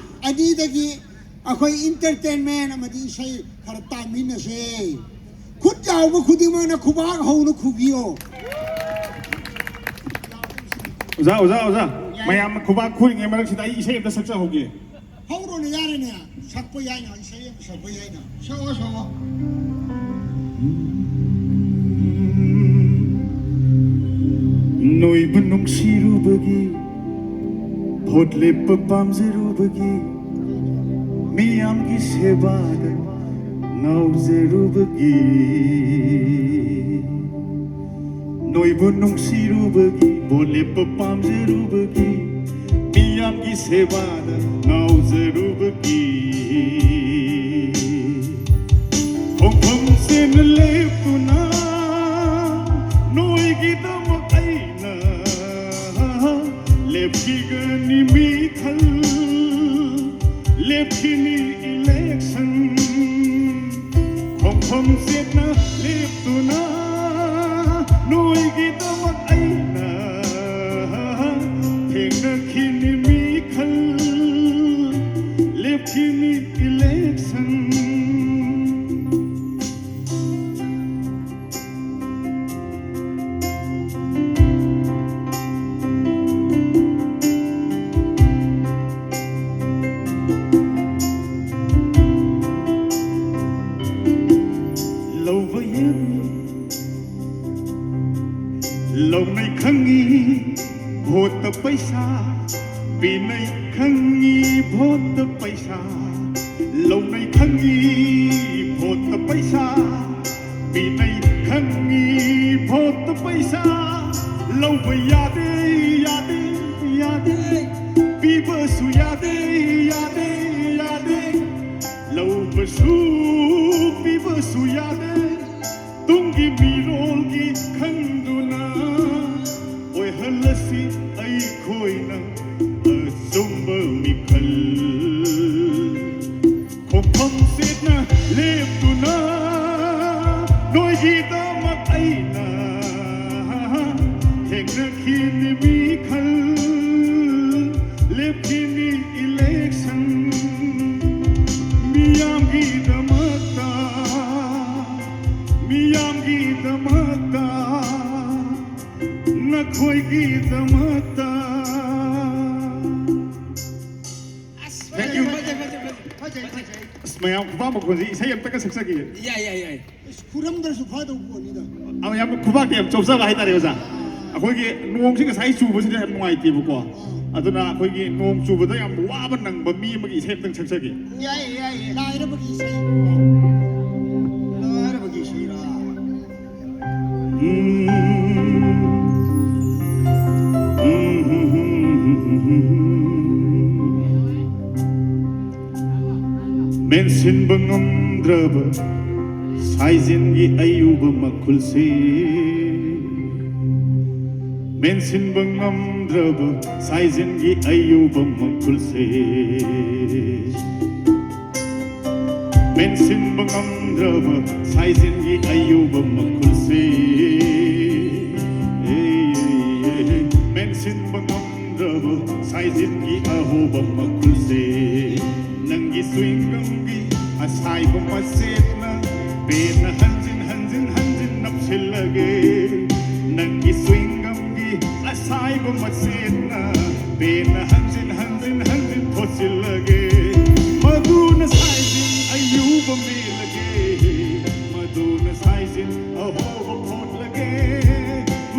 ꯑꯅꯤꯗꯒꯤ ꯑꯩꯈꯣꯏ ꯏꯟꯇꯔꯇꯦꯟꯃꯦꯟ ꯑꯃꯗꯤ ꯏꯁꯩ ꯈꯔ ꯇꯥꯃꯤꯟꯅꯁꯦ꯫ ꯈꯨꯠ ꯌꯥꯎꯕ ꯈꯨꯗꯤꯡꯃꯛꯅ ꯈꯨꯕꯥꯛ ꯍꯧꯅ ꯈꯨꯕꯤꯌꯣ꯫ ꯑꯣꯖꯥ, ꯑꯣꯖꯥ, ꯑꯣꯖꯥ, ꯃꯌꯥꯝ ꯈꯨꯕꯥꯛ ꯈꯨꯔꯤꯉꯩ ꯃꯔꯛꯁꯤꯗ ꯑꯩ ꯏꯁꯩ ꯑꯝꯇ ꯁꯛꯆꯍꯧꯒꯦ꯫ ꯍꯧꯔꯣꯅꯦ, ꯌꯥꯔꯦꯅꯦ, ꯁꯛꯄ ꯌꯥꯏꯅ, ꯏꯁꯩ ꯑꯃ ꯁꯛꯄ ꯌꯥꯏꯅ꯫ ꯁꯛꯑꯣ, ꯁꯛꯑꯣ꯫ ꯅꯣꯏꯕꯨ ꯅꯨꯡꯁꯤꯔꯨꯕꯒꯤ ꯚꯣꯠ ꯂꯦꯞꯄ ꯄꯥꯝꯖꯔꯨꯕꯒꯤ, ꯃꯤꯌꯥꯝꯒꯤ ꯁꯦꯕꯥꯗ ꯉꯥꯎꯖꯔꯨꯕꯒꯤ, ꯅꯣꯏꯕꯨ ꯅꯨꯡꯁꯤꯔꯨꯕꯒꯤ, ꯚꯣꯠ ꯂꯦꯞꯄ ꯄꯥꯝꯖꯔꯨꯕꯒꯤ, ꯃꯤꯌꯥꯝꯒꯤ ꯁꯦꯕꯥꯗ ꯉꯥꯎꯖꯔꯨꯕꯒꯤ, ꯈꯣꯡꯐꯝꯁꯤꯅ ꯂꯦꯞꯇꯨꯅ ꯅꯣꯏꯒꯤꯗꯃꯛ ꯑꯩꯅ ꯂꯦꯞꯈꯤꯒꯅꯤ ꯃꯤꯈꯜ, ꯂꯦꯞꯈꯤꯅꯤ election, ꯈꯣꯡꯐꯝ ꯆꯦꯠꯅ ꯂꯦꯞꯇꯨꯅ ꯅꯣꯏꯒꯤꯗꯃꯛ ꯑꯩꯅ ꯊꯦꯡꯅꯈꯤꯅꯤ ꯃꯤꯈꯜ, ꯂꯦꯞꯈꯤꯅꯤ election꯫ ꯂꯧꯕ ꯌꯥꯏ, ꯂꯧꯅꯩ ꯈꯪꯉꯤ ꯚꯣꯠꯇ ꯄꯩꯁꯥ, ꯄꯤꯅꯩ ꯈꯪꯉꯤ ꯚꯣꯠꯇ ꯄꯩꯁꯥ, ꯂꯧꯅꯩ ꯈꯪꯉꯤ ꯚꯣꯠꯇ ꯄꯩꯁꯥ, ꯄꯤꯅꯩ ꯈꯪꯉꯤ ꯚꯣꯠꯇ ꯄꯩꯁꯥ, ꯂꯧꯕ ꯌꯥꯗꯦ, ꯌꯥꯗꯦ, ꯌꯥꯗꯦ, ꯄꯤꯕꯁꯨ ꯌꯥꯗꯦ, ꯌꯥꯗꯦ, ꯌꯥꯗꯦ, ꯂꯧꯕꯁꯨ ꯄꯤꯕꯁꯨ ꯌꯥꯗꯦ꯫ ꯇꯨꯡꯒꯤ ꯃꯤꯔꯣꯜꯒꯤ ꯈꯟꯗꯨꯅ ꯑꯣꯏꯍꯜꯂꯁꯤ ꯑꯩꯈꯣꯏꯅ ꯑꯆꯨꯝꯕ ꯃꯤꯈꯜ꯫ ꯈꯣꯡꯐꯝ ꯆꯦꯠꯅ ꯂꯦꯞꯇꯨꯅ ꯅꯣꯏꯒꯤꯗꯃꯛ ꯑꯩꯅ ꯊꯦꯡꯅꯈꯤꯅꯤ ꯃꯤꯈꯜ꯫ ꯂꯦꯞꯈꯤꯅꯤ election꯫ ꯃꯤꯌꯥꯝꯒꯤꯗꯃꯛꯇ, ꯃꯤꯌꯥꯝꯒꯤꯗꯃꯛꯇ, ꯅꯈꯣꯏꯒꯤꯗꯃꯛꯇ꯫ ꯑꯁ, ꯐꯖꯩ, ꯐꯖꯩ, ꯐꯖꯩ, ꯐꯖꯩ, ꯐꯖꯩ, ꯐꯖꯩ꯫ ꯑꯁ, ꯃꯌꯥꯝ ꯈꯨꯕꯥꯛ ꯃꯈꯣꯟꯁꯤ ꯏꯁꯩ ꯑꯝꯇꯒ ꯁꯛꯆꯒꯦ꯫ ꯌꯥꯏ, ꯌꯥꯏ, ꯌꯥꯏ꯫ ꯑꯁ, ꯈꯨꯔꯝꯗ꯭ꯔꯁꯨ ꯐꯥꯗꯧ ꯄꯣꯠꯅꯤꯗ꯫ ꯑ, ꯌꯥꯝ ꯈꯨꯕꯥꯛꯇꯤ ꯌꯥꯝ ꯆꯥꯎꯖꯕ ꯍꯥꯏꯇꯥꯔꯦ, ꯑꯣꯖꯥ꯫ ꯑꯩꯈꯣꯏꯒꯤ ꯅꯣꯡꯁꯤ ꯉꯁꯥꯏ ꯆꯨꯕꯁꯤꯗ ꯌꯥꯝ ꯅꯨꯡꯉꯥꯏꯇꯦꯕꯀꯣ꯫ ꯑꯥ꯫ ꯑꯗꯨꯅ ꯑꯩꯈꯣꯏꯒꯤ ꯅꯣꯡ ꯆꯨꯕꯗ ꯌꯥꯝ ꯋꯥꯕ ꯅꯪꯕ ꯃꯤ ꯑꯃꯒꯤ ꯏꯁꯩ ꯑꯝꯇꯪ ꯁꯛꯆꯒꯦ꯫ ꯌꯥꯏꯌꯦ, ꯌꯥꯏꯌꯦ꯫ ꯂꯥꯏꯔꯕꯒꯤ ꯏꯁꯩ꯫ ꯂꯥꯏꯔꯕꯒꯤ ꯏꯁꯩꯔꯥ? ꯃꯦꯟꯁꯤꯟꯕ ꯉꯝꯗ꯭ꯔꯕ ꯁꯥꯏꯖꯤꯟꯒꯤ ꯑꯌꯨꯕ ꯃꯈꯨꯜꯁꯦ, ꯃꯦꯟꯁꯤꯟꯕ ꯉꯝꯗ꯭ꯔꯕ ꯁꯥꯏꯖꯤꯟꯒꯤ ꯑꯌꯨꯕ ꯃꯈꯨꯜꯁꯦ, ꯃꯦꯟꯁꯤꯟꯕ ꯉꯝꯗ꯭ꯔꯕ ꯁꯥꯏꯖꯤꯟꯒꯤ ꯑꯌꯨꯕ ꯃꯈꯨꯜꯁꯦ, ꯃꯦꯟꯁꯤꯟꯕ ꯉꯝꯗ꯭ꯔꯕ ꯁꯥꯏꯖꯤꯟꯒꯤ ꯑꯍꯣꯕ ꯃꯈꯨꯜꯁꯦ, ꯅꯪꯒꯤ ꯆ꯭ꯋꯤꯡꯒꯝꯒꯤ ꯑꯁꯥꯏꯕ ꯃꯆꯦꯠꯅ ꯄꯦꯟꯅ ꯍꯟꯖꯤꯟ ꯍꯟꯖꯤꯟ ꯍꯟꯖꯤꯟ ꯅꯞꯁꯤꯜꯂꯒꯦ꯫ ꯅꯪꯒꯤ ꯆ꯭ꯋꯤꯡꯒꯝꯒꯤ ꯑꯁꯥꯏꯕ ꯃꯆꯦꯠꯅ ꯄꯦꯟꯅ ꯍꯟꯖꯤꯟ ꯍꯟꯖꯤꯟ ꯍꯟꯖꯤꯟ ꯊꯣꯠꯆꯤꯜꯂꯒꯦ꯫ ꯃꯗꯨꯅ ꯁꯥꯏꯖꯤꯟ ꯑꯌꯨꯕ ꯃꯦꯜꯂꯒꯦ꯫ ꯃꯗꯨꯅ ꯁꯥꯏꯖꯤꯟ ꯑꯍꯣꯕ ꯐꯣꯠꯂꯒꯦ꯫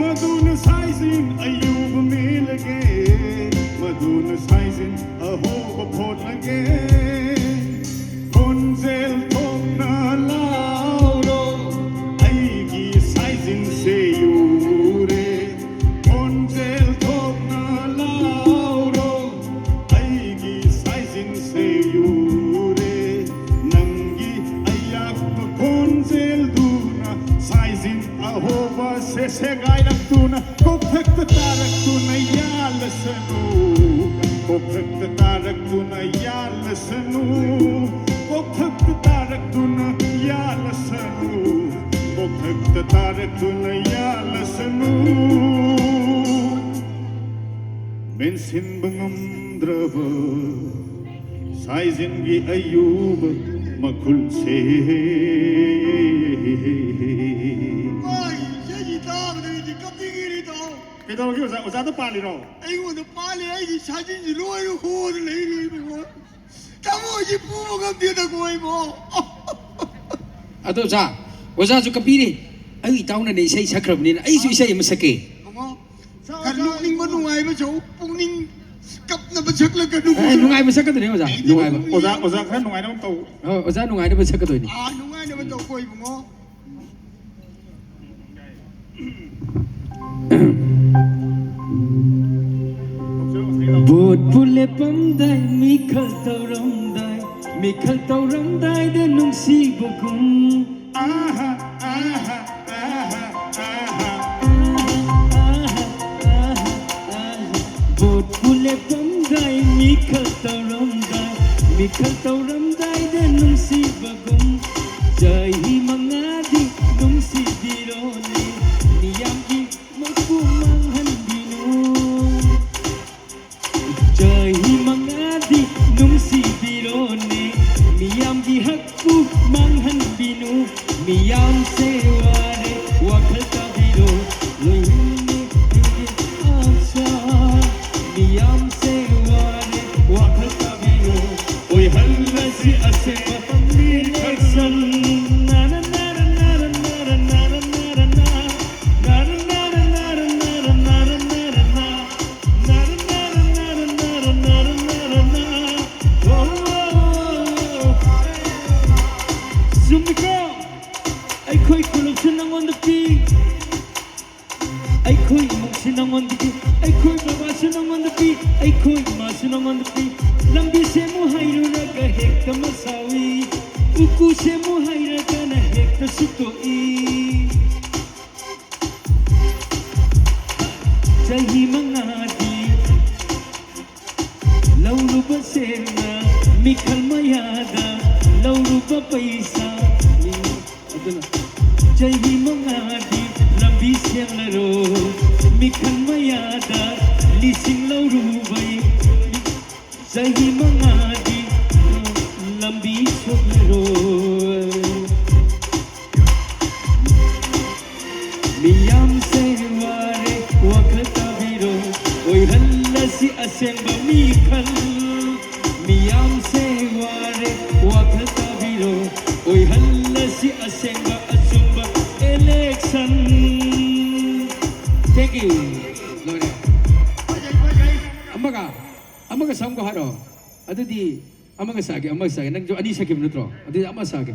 ꯃꯗꯨꯅ ꯁꯥꯏꯖꯤꯟ ꯑꯌꯨꯕ ꯃꯦꯜꯂꯒꯦ꯫ ꯃꯗꯨꯅ ꯁꯥꯏꯖꯤꯟ ꯑꯍꯣꯕ ꯐꯣꯠꯂꯒꯦ꯫ ꯈꯣꯟꯖꯦꯜ ꯊꯣꯛꯅ ꯂꯥꯎꯔꯣ, ꯑꯩꯒꯤ ꯁꯥꯏꯖꯤꯟꯁꯦ ꯌꯨꯔꯦ꯫ ꯈꯣꯟꯖꯦꯜ ꯊꯣꯛꯅ ꯂꯥꯎꯔꯣ, ꯑꯩꯒꯤ ꯁꯥꯏꯖꯤꯟꯁꯦ ꯌꯨꯔꯦ꯫ ꯅꯪꯒꯤ ꯑꯌꯥꯛꯄ ꯈꯣꯟꯖꯦꯜꯗꯨꯅ ꯁꯥꯏꯖꯤꯟ ꯑꯍꯣꯕꯁꯦ ꯁꯦꯒꯥꯏꯔꯛꯇꯨꯅ ꯀꯣꯛꯊꯛꯇ ꯇꯥꯔꯛꯇꯨꯅ ꯌꯥꯜꯂꯁꯅꯨ, ꯀꯣꯛꯊꯛꯇ ꯇꯥꯔꯛꯇꯨꯅ ꯌꯥꯜꯂꯁꯅꯨ, ꯀꯣꯛꯊꯛꯇ ꯇꯥꯔꯛꯇꯨꯅ ꯌꯥꯜꯂꯁꯅꯨ, ꯀꯣꯛꯊꯛꯇ ꯇꯥꯔꯛꯇꯨꯅ ꯌꯥꯜꯂꯁꯅꯨ꯫ ꯃꯦꯟꯁꯤꯟꯕ ꯉꯝꯗ꯭ꯔꯕ ꯁꯥꯏꯖꯤꯟꯒꯤ ꯑꯌꯨꯕ ꯃꯈꯨꯜꯁꯦ꯫ ꯋꯥꯏ, ꯏꯁꯩꯁꯤ ꯇꯥꯕꯗ ꯑꯩꯗꯤ ꯀꯞꯅꯤꯡꯉꯤꯅꯤꯗꯣ꯫ ꯀꯩꯗꯧꯔꯒꯦ ꯑꯣꯖꯥ? ꯑꯣꯖꯥꯗ ꯄꯥꯜꯂꯤꯔꯣ? ꯑꯩꯉꯣꯟꯗ ꯄꯥꯜꯂꯦ, ꯑꯩꯒꯤ ꯁꯥꯖꯤꯟꯁꯤ ꯂꯣꯏꯅ ꯍꯣꯗꯅ ꯂꯩꯔꯦ ꯏꯕꯨꯡꯉꯣ꯫ ꯊꯃꯣꯏꯁꯤ ꯄꯨꯕ ꯉꯝꯗꯦꯗꯀꯣ ꯏꯕꯣ꯫ ꯑꯗꯣ ꯑꯣꯖꯥ, ꯑꯣꯖꯥꯁꯨ ꯀꯞꯄꯤꯔꯤ꯫ ꯑꯩ ꯏꯇꯥꯎꯅꯅꯦ ꯏꯁꯩ ꯁꯛꯈ꯭ꯔꯕꯅꯤꯅ ꯑꯩꯁꯨ ꯏꯁꯩ ꯑꯃ ꯁꯛꯀꯦ꯫ ꯏꯕꯨꯡꯉꯣ, ꯈꯔ ꯅꯣꯛꯅꯤꯡꯕ ꯅꯨꯡꯉꯥꯏꯕ ꯁꯔꯨꯛ ꯄꯨꯛꯅꯤꯡ ꯀꯞꯅꯕ ꯁꯛꯂꯛꯀꯅꯨ꯫ ꯑꯦ, ꯅꯨꯡꯉꯥꯏꯕ ꯁꯛꯀꯗꯣꯏꯅꯦ ꯑꯣꯖꯥ, ꯅꯨꯡꯉꯥꯏꯕ꯫ ꯑꯣꯖꯥ, ꯑꯣꯖꯥ ꯈꯔ ꯅꯨꯡꯉꯥꯏꯅꯕ ꯇꯧ꯫ ꯑꯣ, ꯑꯣꯖꯥ ꯅꯨꯡꯉꯥꯏꯅꯕ ꯁꯛꯀꯗꯣꯏꯅꯦ꯫ ꯑꯥ, ꯅꯨꯡꯉꯥꯏꯅꯕ ꯇꯧꯀꯣ ꯏꯕꯨꯡꯉꯣ꯫ ꯚꯣꯠꯄꯨ ꯂꯦꯞꯄꯝꯗꯥꯏ, ꯃꯤꯈꯜ ꯇꯧꯔꯝꯗꯥꯏ, ꯃꯤꯈꯜ ꯇꯧꯔꯝꯗꯥꯏꯗ ꯅꯨꯡꯁꯤꯕꯒꯨꯝ꯫ ꯑꯥꯍꯥ, ꯑꯥꯍꯥ, ꯑꯥꯍꯥ, ꯑꯥꯍꯥ꯫ ꯚꯣꯠꯄꯨ ꯂꯦꯞꯄꯝꯗꯥꯏ, ꯃꯤꯈꯜ ꯇꯧꯔꯝꯗꯥꯏ, ꯃꯤꯈꯜ ꯇꯧꯔꯝꯗꯥꯏꯗ ꯅꯨꯡꯁꯤꯕꯒꯨꯝ꯫ ꯆꯍꯤ ꯃꯉꯥꯗꯤ ꯅꯨꯡꯁꯤꯕꯤꯔꯣꯅꯦ, ꯃꯤꯌꯥꯝꯒꯤ ꯃꯛꯄꯨ ꯃꯥꯡꯍꯟꯕꯤꯅꯨ꯫ ꯆꯍꯤ ꯃꯉꯥꯗꯤ ꯅꯨꯡꯁꯤꯕꯤꯔꯣꯅꯦ, ꯃꯤꯌꯥꯝꯒꯤ ꯍꯛꯄꯨ ꯃꯥꯡꯍꯟꯕꯤꯅꯨ꯫ ꯃꯤꯌꯥꯝꯁꯦ ꯋꯥꯔꯦ, ꯋꯥꯈꯜ ꯇꯥꯕꯤꯔꯣ, ꯂꯣꯏꯍꯟꯅꯤ ꯑꯩꯒꯤ ꯑꯁꯥ꯫ ꯃꯤꯌꯥꯝꯁꯦ ꯋꯥꯔꯦ, ꯋꯥꯈꯜ ꯇꯥꯕꯤꯔꯣ, ꯑꯣꯏꯍꯜꯂꯁꯤ ꯑꯁꯦꯡꯕ election꯫ ꯅꯥꯔ, ꯅꯥꯔ, ꯅꯥꯔ꯫ ꯆꯨꯝꯃꯤꯀꯣ? ꯑꯩꯈꯣꯏ ꯈꯨꯂꯨꯞꯁꯨ ꯅꯪꯉꯣꯟꯗ ꯄꯤ, ꯑꯩꯈꯣꯏ ꯏꯃꯨꯡꯁꯨ ꯅꯪꯉꯣꯟꯗ ꯄꯤ, ꯑꯩꯈꯣꯏ ꯕꯕꯥꯁꯨ ꯅꯪꯉꯣꯟꯗ ꯄꯤ, ꯑꯩꯈꯣꯏ ꯏꯃꯥꯁꯨ ꯅꯪꯉꯣꯟꯗ ꯄꯤ꯫ ꯂꯝꯕꯤ ꯁꯦꯝꯃꯨ ꯍꯥꯏꯔꯨꯔꯒ ꯍꯦꯛꯇ ꯃꯁꯥꯎꯏ, ꯎꯀꯨ ꯁꯦꯝꯃꯨ ꯍꯥꯏꯔꯒꯅ ꯍꯦꯛꯇ ꯁꯨꯛꯇꯣꯛꯏ꯫ ꯆꯍꯤ ꯃꯉꯥꯗꯤ ꯂꯧꯔꯨꯕ ꯁꯦꯜꯅ, ꯃꯤꯈꯜ ꯃꯌꯥꯗ ꯂꯧꯔꯨꯕ ꯄꯩꯁꯥ꯫ ꯑꯗꯨꯅ ꯆꯍꯤ ꯃꯉꯥꯗꯤ ꯂꯝꯕꯤ ꯁꯦꯝꯂꯔꯣ, ꯃꯤꯈꯜ ꯃꯌꯥꯗ ꯂꯤꯁꯤꯡ ꯂꯧꯔꯨꯕꯩ꯫ ꯆꯍꯤ ꯃꯉꯥꯗꯤ ꯂꯝꯕꯤ ꯁꯣꯛꯂꯔꯣꯏ꯫ ꯃꯤꯌꯥꯝꯁꯦ ꯋꯥꯔꯦ, ꯋꯥꯈꯜ ꯇꯥꯕꯤꯔꯣ, ꯑꯣꯏꯍꯜꯂꯁꯤ ꯑꯁꯦꯡꯕ ꯃꯤꯈꯜ꯫ ꯃꯤꯌꯥꯝꯁꯦ ꯋꯥꯔꯦ, ꯋꯥꯈꯜ ꯇꯥꯕꯤꯔꯣ, ꯑꯣꯏꯍꯜꯂꯁꯤ ꯑꯁꯦꯡꯕ ꯑꯆꯨꯝꯕ election꯫ Thank you. ꯂꯣꯏꯔꯦ꯫ ꯐꯖꯩ, ꯐꯖꯩ꯫ ꯑꯃꯒ꯫ ꯑꯃꯒ ꯁꯛꯑꯝꯒꯣ ꯍꯥꯏꯔꯣ? ꯑꯗꯨꯗꯤ ꯑꯃꯒ ꯁꯛꯑꯒꯦ, ꯑꯃꯒ ꯁꯛꯑꯒꯦ꯫ ꯅꯪꯁꯨ ꯑꯅꯤ ꯁꯛꯈꯤꯕ ꯅꯠꯇ꯭ꯔꯣ? ꯑꯗꯨꯗꯤ ꯑꯃ ꯁꯛꯑꯒꯦ꯫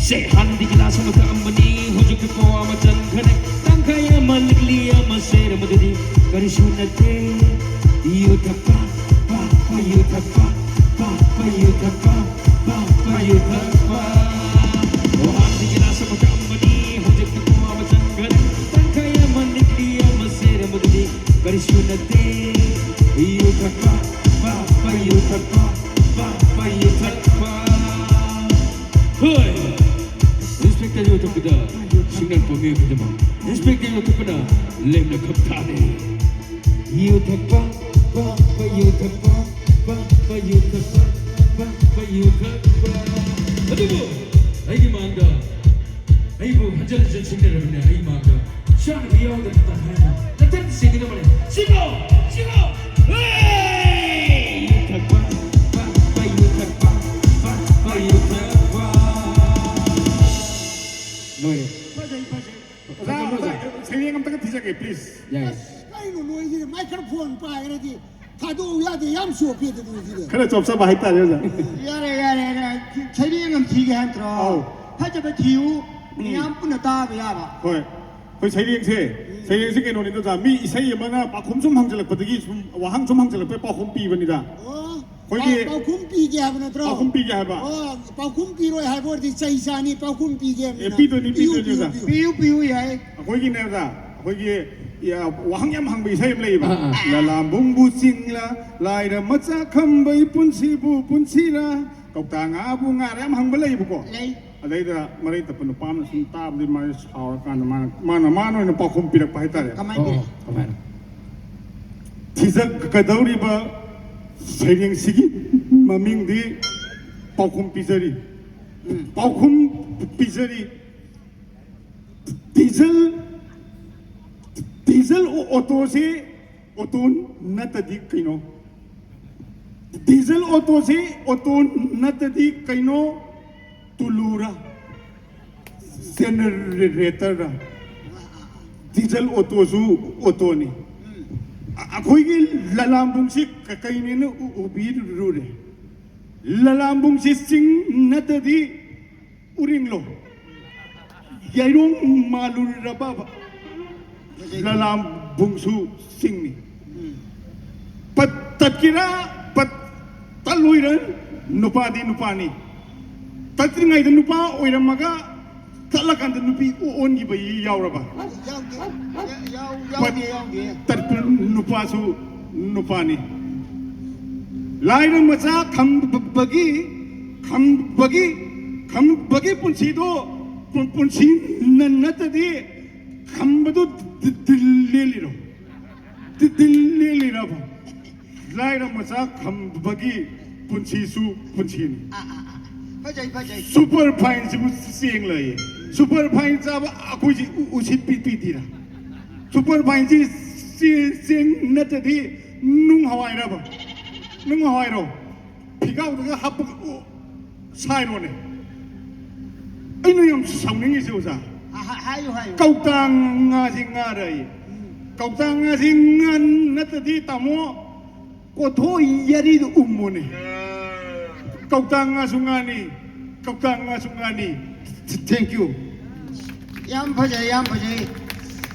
ꯁꯦ, ꯍꯥꯟꯅꯗꯤ ꯒꯤꯂꯥꯁ ꯑꯃ ꯊꯛꯑꯝꯕꯅꯤ, ꯍꯧꯖꯤꯛꯇꯤ ꯄꯋꯥ ꯑꯃ ꯆꯟꯈ꯭ꯔꯦ꯫ ꯇꯪꯈꯥꯏ ꯑꯃ ꯂꯤꯛꯂꯤ ꯑꯃ ꯁꯦꯔꯝꯕꯗꯨꯗꯤ ꯀꯔꯤꯁꯨ ꯅꯠꯇꯦ꯫ ꯌꯨ ꯊꯛꯄ, ꯄꯥꯛꯄ ꯌꯨ ꯊꯛꯄ, ꯄꯥꯛꯄ ꯌꯨ ꯊꯛꯄ, ꯄꯥꯛꯄ ꯌꯨ ꯊꯛꯄ꯫ ꯍꯥꯟꯅꯗꯤ ꯒꯤꯂꯥꯁ ꯑꯃ ꯊꯛꯑꯝꯕꯅꯤ, ꯍꯧꯖꯤꯛꯇꯤ ꯄꯋꯥ ꯑꯃ ꯆꯟꯈ꯭ꯔꯦ꯫ ꯇꯪꯈꯥꯏ ꯑꯃ ꯂꯤꯛꯂꯤ ꯑꯃ ꯁꯦꯔꯝꯕꯗꯨꯗꯤ ꯀꯔꯤꯁꯨ ꯅꯠꯇꯦ꯫ ꯌꯨ ꯊꯛꯄ, ꯄꯥꯛꯄ ꯌꯨ ꯊꯛꯄ, ꯄꯥꯛꯄ ꯌꯨ ꯊꯛꯄ꯫ ꯍꯣꯏ! ꯏꯟꯁꯄꯦꯛꯇꯔ ꯌꯨ ꯊꯛꯄꯗ ꯁꯤꯡꯅꯔꯛꯄ ꯃꯤꯑꯣꯏ ꯈꯨꯗꯤꯡꯃꯛ ꯏꯟꯁꯄꯦꯛꯇꯔ ꯌꯨ ꯊꯛꯄꯅ ꯂꯦꯝꯅ ꯈꯛ ꯊꯥꯗꯦ꯫ ꯌꯨ ꯊꯛꯄ, ꯄꯥꯛꯄ ꯌꯨ ꯊꯛꯄ, ꯄꯥꯛꯄ ꯌꯨ ꯊꯛꯄ, ꯄꯥꯛꯄ ꯌꯨ ꯊꯛꯄ꯫ ꯑꯗꯨꯕꯨ ꯑꯩꯒꯤ ꯃꯥꯡꯗ ꯑꯩꯕꯨ ꯍꯟꯖꯤꯟ ꯍꯟꯖꯤꯟ ꯁꯤꯡꯅꯔꯕꯅꯦ, ꯑꯩ ꯃꯥꯡꯗ ꯆꯥꯅꯕ ꯌꯥꯎꯗꯅ ꯇꯪꯈꯥꯏ ꯑꯃ ꯅꯊꯟ ꯁꯤꯡꯒꯗꯕꯅꯦ꯫ ꯁꯤꯡꯉꯣ! ꯁꯤꯡꯉꯣ! ꯍꯦ! ꯌꯨ ꯊꯛꯄ, ꯄꯥꯛꯄ ꯌꯨ ꯊꯛꯄ, ꯄꯥꯛꯄ ꯌꯨ ꯊꯛꯄ꯫ ꯂꯣꯏꯔꯦ꯫ ꯐꯖꯩ, ꯐꯖꯩ꯫ ꯑꯣꯖꯥ, ꯐꯖꯕ꯭ꯔꯣ, ꯑꯣꯖꯥ? ꯑꯣꯖꯥ, ꯁꯩꯔꯦꯡ ꯑꯝꯇꯒ ꯊꯤꯖꯒꯦ, please꯫ ꯌꯥꯏ꯫ ꯑꯁ, ꯀꯩꯅꯣ ꯅꯣꯏꯁꯤꯗꯤ microphone ꯄꯥꯏꯈ꯭ꯔꯗꯤ ꯊꯥꯗꯣꯛꯎ ꯌꯥꯗꯦ, ꯌꯥꯝ ꯆꯣꯞꯄꯦ ꯑꯗꯨ ꯅꯣꯏꯁꯤꯗꯤ꯫ ꯈꯔ ꯆꯣꯞꯆꯕ ꯍꯥꯏꯇꯥꯔꯦ, ꯑꯣꯖꯥ꯫ ꯌꯥꯔꯦ, ꯌꯥꯔꯦ, ꯌꯥꯔꯦ꯫ ꯁꯩꯔꯦꯡ ꯑꯃ ꯊꯤꯒꯦ ꯍꯥꯏ ꯅꯠꯇ꯭ꯔꯣ? ꯑꯧ꯫ ꯐꯖꯕ ꯊꯤꯌꯨ, ꯎꯝ꯫ ꯃꯤꯌꯥꯝ ꯄꯨꯟꯅ ꯇꯥꯕ ꯌꯥꯕ꯫ ꯍꯣꯏ꯫ ꯑꯩꯈꯣꯏ ꯁꯩꯔꯦꯡꯁꯦ, ꯎꯝ꯫ ꯁꯩꯔꯦꯡꯁꯦ ꯀꯩꯅꯣꯅꯤꯗ, ꯑꯣꯖꯥ, ꯃꯤ ꯏꯁꯩ ꯑꯃꯅ ꯄꯥꯎꯈꯨꯝ ꯁꯨꯝ ꯍꯪꯖꯜꯂꯛꯄꯗꯒꯤ ꯁꯨꯝ ꯋꯥꯍꯪ ꯁꯨꯝ ꯍꯪꯖꯜꯂꯛꯄꯩ ꯄꯥꯎꯈꯨꯝ ꯄꯤꯕꯅꯤꯗ꯫ ꯑꯣ꯫ ꯑꯩꯈꯣꯏꯒꯤ ꯄꯥꯎ-, ꯄꯥꯎꯈꯨꯝ ꯄꯤꯒꯦ ꯍꯥꯏꯕ ꯅꯠꯇ꯭ꯔꯣ? ꯄꯥꯎꯈꯨꯝ ꯄꯤꯒꯦ ꯍꯥꯏꯕ꯫ ꯑꯣ, ꯄꯥꯎꯈꯨꯝ ꯄꯤꯔꯣꯏ ꯍꯥꯏꯕ ꯑꯣꯏꯔꯗꯤ ꯆꯩ ꯆꯥꯅꯤ, ꯄꯥꯎꯈꯨꯝ ꯄꯤꯒꯦ ꯑꯦ, ꯍꯥꯏꯕꯅꯤꯅ꯫ ꯄꯤꯗꯣꯏꯅꯤ, ꯄꯤꯌꯨ, ꯄꯤꯗꯣꯏꯅꯤ, ꯄꯤꯌꯨ, ꯑꯣꯖꯥ꯫ ꯄꯤꯌꯨ꯫ ꯄꯤꯌꯨ, ꯄꯤꯌꯨ ꯌꯥꯏ꯫ ꯑꯩꯈꯣꯏꯒꯤꯅꯦ ꯑꯣꯖꯥ, ꯑꯩꯈꯣꯏꯒꯤ, ꯌꯥ, ꯋꯥꯍꯪ ꯌꯥꯝ ꯍꯪꯕ ꯏꯁꯩ ꯑꯃ ꯂꯩꯌꯦꯕ꯫ ꯑꯥ, ꯑꯥ꯫ ꯂꯂꯥꯝꯕꯨꯡꯕꯨ ꯆꯤꯡꯂꯥ, ꯂꯥꯏꯔ ꯃꯆꯥ ꯈꯝꯕꯩ ꯄꯨꯟꯁꯤꯕꯨ ꯄꯨꯟꯁꯤꯔꯥ, ꯀꯧꯇꯥ ꯉꯥꯕꯨ ꯉꯥꯔꯥ ꯌꯥꯝ ꯍꯪꯕ ꯂꯩꯌꯦꯕꯀꯣ꯫ ꯂꯩ꯫ ꯑꯗꯩꯗ ꯃꯔꯩ ꯇꯞꯄ ꯅꯨꯄꯥ ꯑꯃꯅ ꯁꯨꯝ ꯇꯥꯕꯗꯤ ꯃꯥꯁꯦ ꯁꯥꯎꯔꯀꯥꯟꯗ ꯃꯥꯅ, ꯃꯥꯅ, ꯃꯥꯅ ꯑꯣꯏꯅ ꯄꯥꯎꯈꯨꯝ ꯄꯤꯔꯛꯄ ꯍꯥꯏꯇꯥꯔꯦ꯫ ꯀꯃꯥꯏꯅ ꯑꯣ, ꯄꯤꯔꯛꯏ? ꯑꯣ, ꯀꯃꯥꯏꯅ? ꯊꯤꯖꯀꯗꯧꯔꯤꯕ ꯁꯩꯔꯦꯡꯁꯤꯒꯤ ꯃꯃꯤꯡꯗꯤ ꯄꯥꯎꯈꯨꯝ ꯄꯤꯖꯔꯤ꯫ ꯎꯝ꯫ ꯄꯥꯎꯈꯨꯝ ꯄꯤꯖꯔꯤ꯫ ꯗꯤꯖꯜ, ꯗꯤꯖꯜ ꯑꯣ-, ꯑꯣꯇꯣꯁꯤ ꯑꯣꯇꯣ ꯅꯠꯇꯗꯤ ꯀꯩꯅꯣ? ꯗꯤꯖꯜ ꯑꯣꯇꯣꯁꯤ ꯑꯣꯇꯣ ꯅꯠꯇꯗꯤ ꯀꯩꯅꯣ? ꯇꯨꯂꯨꯔ, ꯖꯦꯅꯦꯔꯦꯇꯔꯔ? ꯗꯤꯖꯜ ꯑꯣꯇꯣꯁꯨ ꯑꯣꯇꯣꯅꯤ꯫ ꯑ-, ꯑꯩꯈꯣꯏꯒꯤ ꯂꯂꯥꯝꯕꯨꯡꯁꯤ ꯀ-, ꯀꯩꯅꯦꯅ ꯎ-, ꯎꯕꯤꯔꯨꯔꯦ? ꯂꯂꯥꯝꯕꯨꯡꯁꯤ ꯆꯤꯡ ꯅꯠꯇꯗꯤ ꯎꯔꯤꯡꯂꯣ? ꯌꯥꯏꯔꯣꯡ ꯃꯥꯜꯂꯨꯔꯕꯕ? ꯂꯂꯥꯝꯕꯨꯡꯁꯨ ꯆꯤꯡꯅꯤ꯫ ꯄꯠ ꯇꯠꯀꯦꯔꯥ, ꯄꯠ ꯇꯠꯂꯣꯏꯔ, ꯅꯨꯄꯥꯗꯤ ꯅꯨꯄꯥꯅꯤ꯫ ꯇꯠꯇ꯭ꯔꯤꯉꯩꯗ ꯅꯨꯄꯥ ꯑꯣꯏꯔꯝꯃꯒ ꯇꯠꯂꯀꯥꯟꯗ ꯅꯨꯄꯤ ꯑꯣ-, ꯑꯣꯟꯈꯤꯕ ꯌꯥꯎꯔꯕ? ꯌꯥꯎꯗꯦ꯫ ꯌꯥ-, ꯌꯥꯎ-, ꯄꯠ ꯌꯥꯎꯗꯦ, ꯌꯥꯎꯗꯦ꯫ ꯇꯠꯄ ꯅꯨꯄꯥꯁꯨ ꯅꯨꯄꯥꯅꯤ꯫ ꯂꯥꯏꯔ ꯃꯆꯥ ꯈꯝꯕꯒꯤ, ꯈꯝꯕꯒꯤ, ꯈꯝꯕꯒꯤ ꯄꯨꯟꯁꯤꯗꯣ ꯄꯨ-, ꯄꯨꯟꯁꯤ ꯅ-, ꯅꯠꯇꯗꯤ ꯈꯝꯕꯗꯣ ꯗꯤ-, ꯗꯤ-, ꯂꯦꯜꯂꯤꯔꯣ? ꯗꯤ-, ꯗꯤ-, ꯂꯦꯜꯂꯤꯔꯕ? ꯂꯥꯏꯔ ꯃꯆꯥ ꯈꯝꯕꯒꯤ ꯄꯨꯟꯁꯤꯁꯨ ꯄꯨꯟꯁꯤꯅꯤ꯫ ꯑꯥ, ꯑꯥ, ꯑꯥ꯫ ꯐꯖꯩ, ꯐꯖꯩ꯫ ꯁꯨꯄꯔ ꯐꯥꯏꯟꯁꯤꯕꯨ ꯆꯦꯡ ꯂꯩꯌꯦ꯫ ꯁꯨꯄꯔ ꯐꯥꯏꯟ ꯆꯥꯕ ꯑꯩꯈꯣꯏꯁꯤ ꯎ-, ꯎꯁꯤꯠ ꯄꯤ-, ꯄꯤꯗꯤꯔꯥ? ꯁꯨꯄꯔ ꯐꯥꯏꯟꯁꯤ ꯆꯦ-, ꯆꯦꯡ ꯅꯠꯇꯗꯤ ꯅꯨꯡ ꯍꯋꯥꯏꯔꯕ? ꯅꯨꯡ ꯍꯋꯥꯏꯔꯣ? ꯐꯤꯒꯥꯎꯗꯒ ꯍꯥꯞꯄꯒ ꯎ-, ꯁꯥꯏꯔꯣꯅꯦ꯫ ꯑꯩꯅ ꯌꯥꯝ ꯁꯥꯎꯅꯤꯡꯉꯤꯁꯦ, ꯑꯣꯖꯥ꯫ ꯍꯥ-, ꯍꯥ-, ꯍꯥꯏꯌꯨ, ꯍꯥꯏꯌꯨ꯫ ꯀꯧꯇꯥ ꯉꯥꯁꯤ ꯉꯥꯔ ꯑꯩ꯫ ꯎꯝ꯫ ꯀꯧꯇꯥ ꯉꯥꯁꯤ ꯉꯥ ꯅꯠꯇꯗꯤ, ꯇꯥꯃꯣ, ꯀꯣꯊꯣ ꯌꯥꯔꯤꯗꯨ ꯎꯝꯃꯣꯅꯦ꯫ ꯀꯧꯇꯥ ꯉꯥꯁꯨ ꯉꯥꯅꯤ, ꯀꯧꯇꯥ ꯉꯥꯁꯨ ꯉꯥꯅꯤ꯫ Thank you꯫ ꯌꯥꯝ ꯐꯖꯩ, ꯌꯥꯝ ꯐꯖꯩ꯫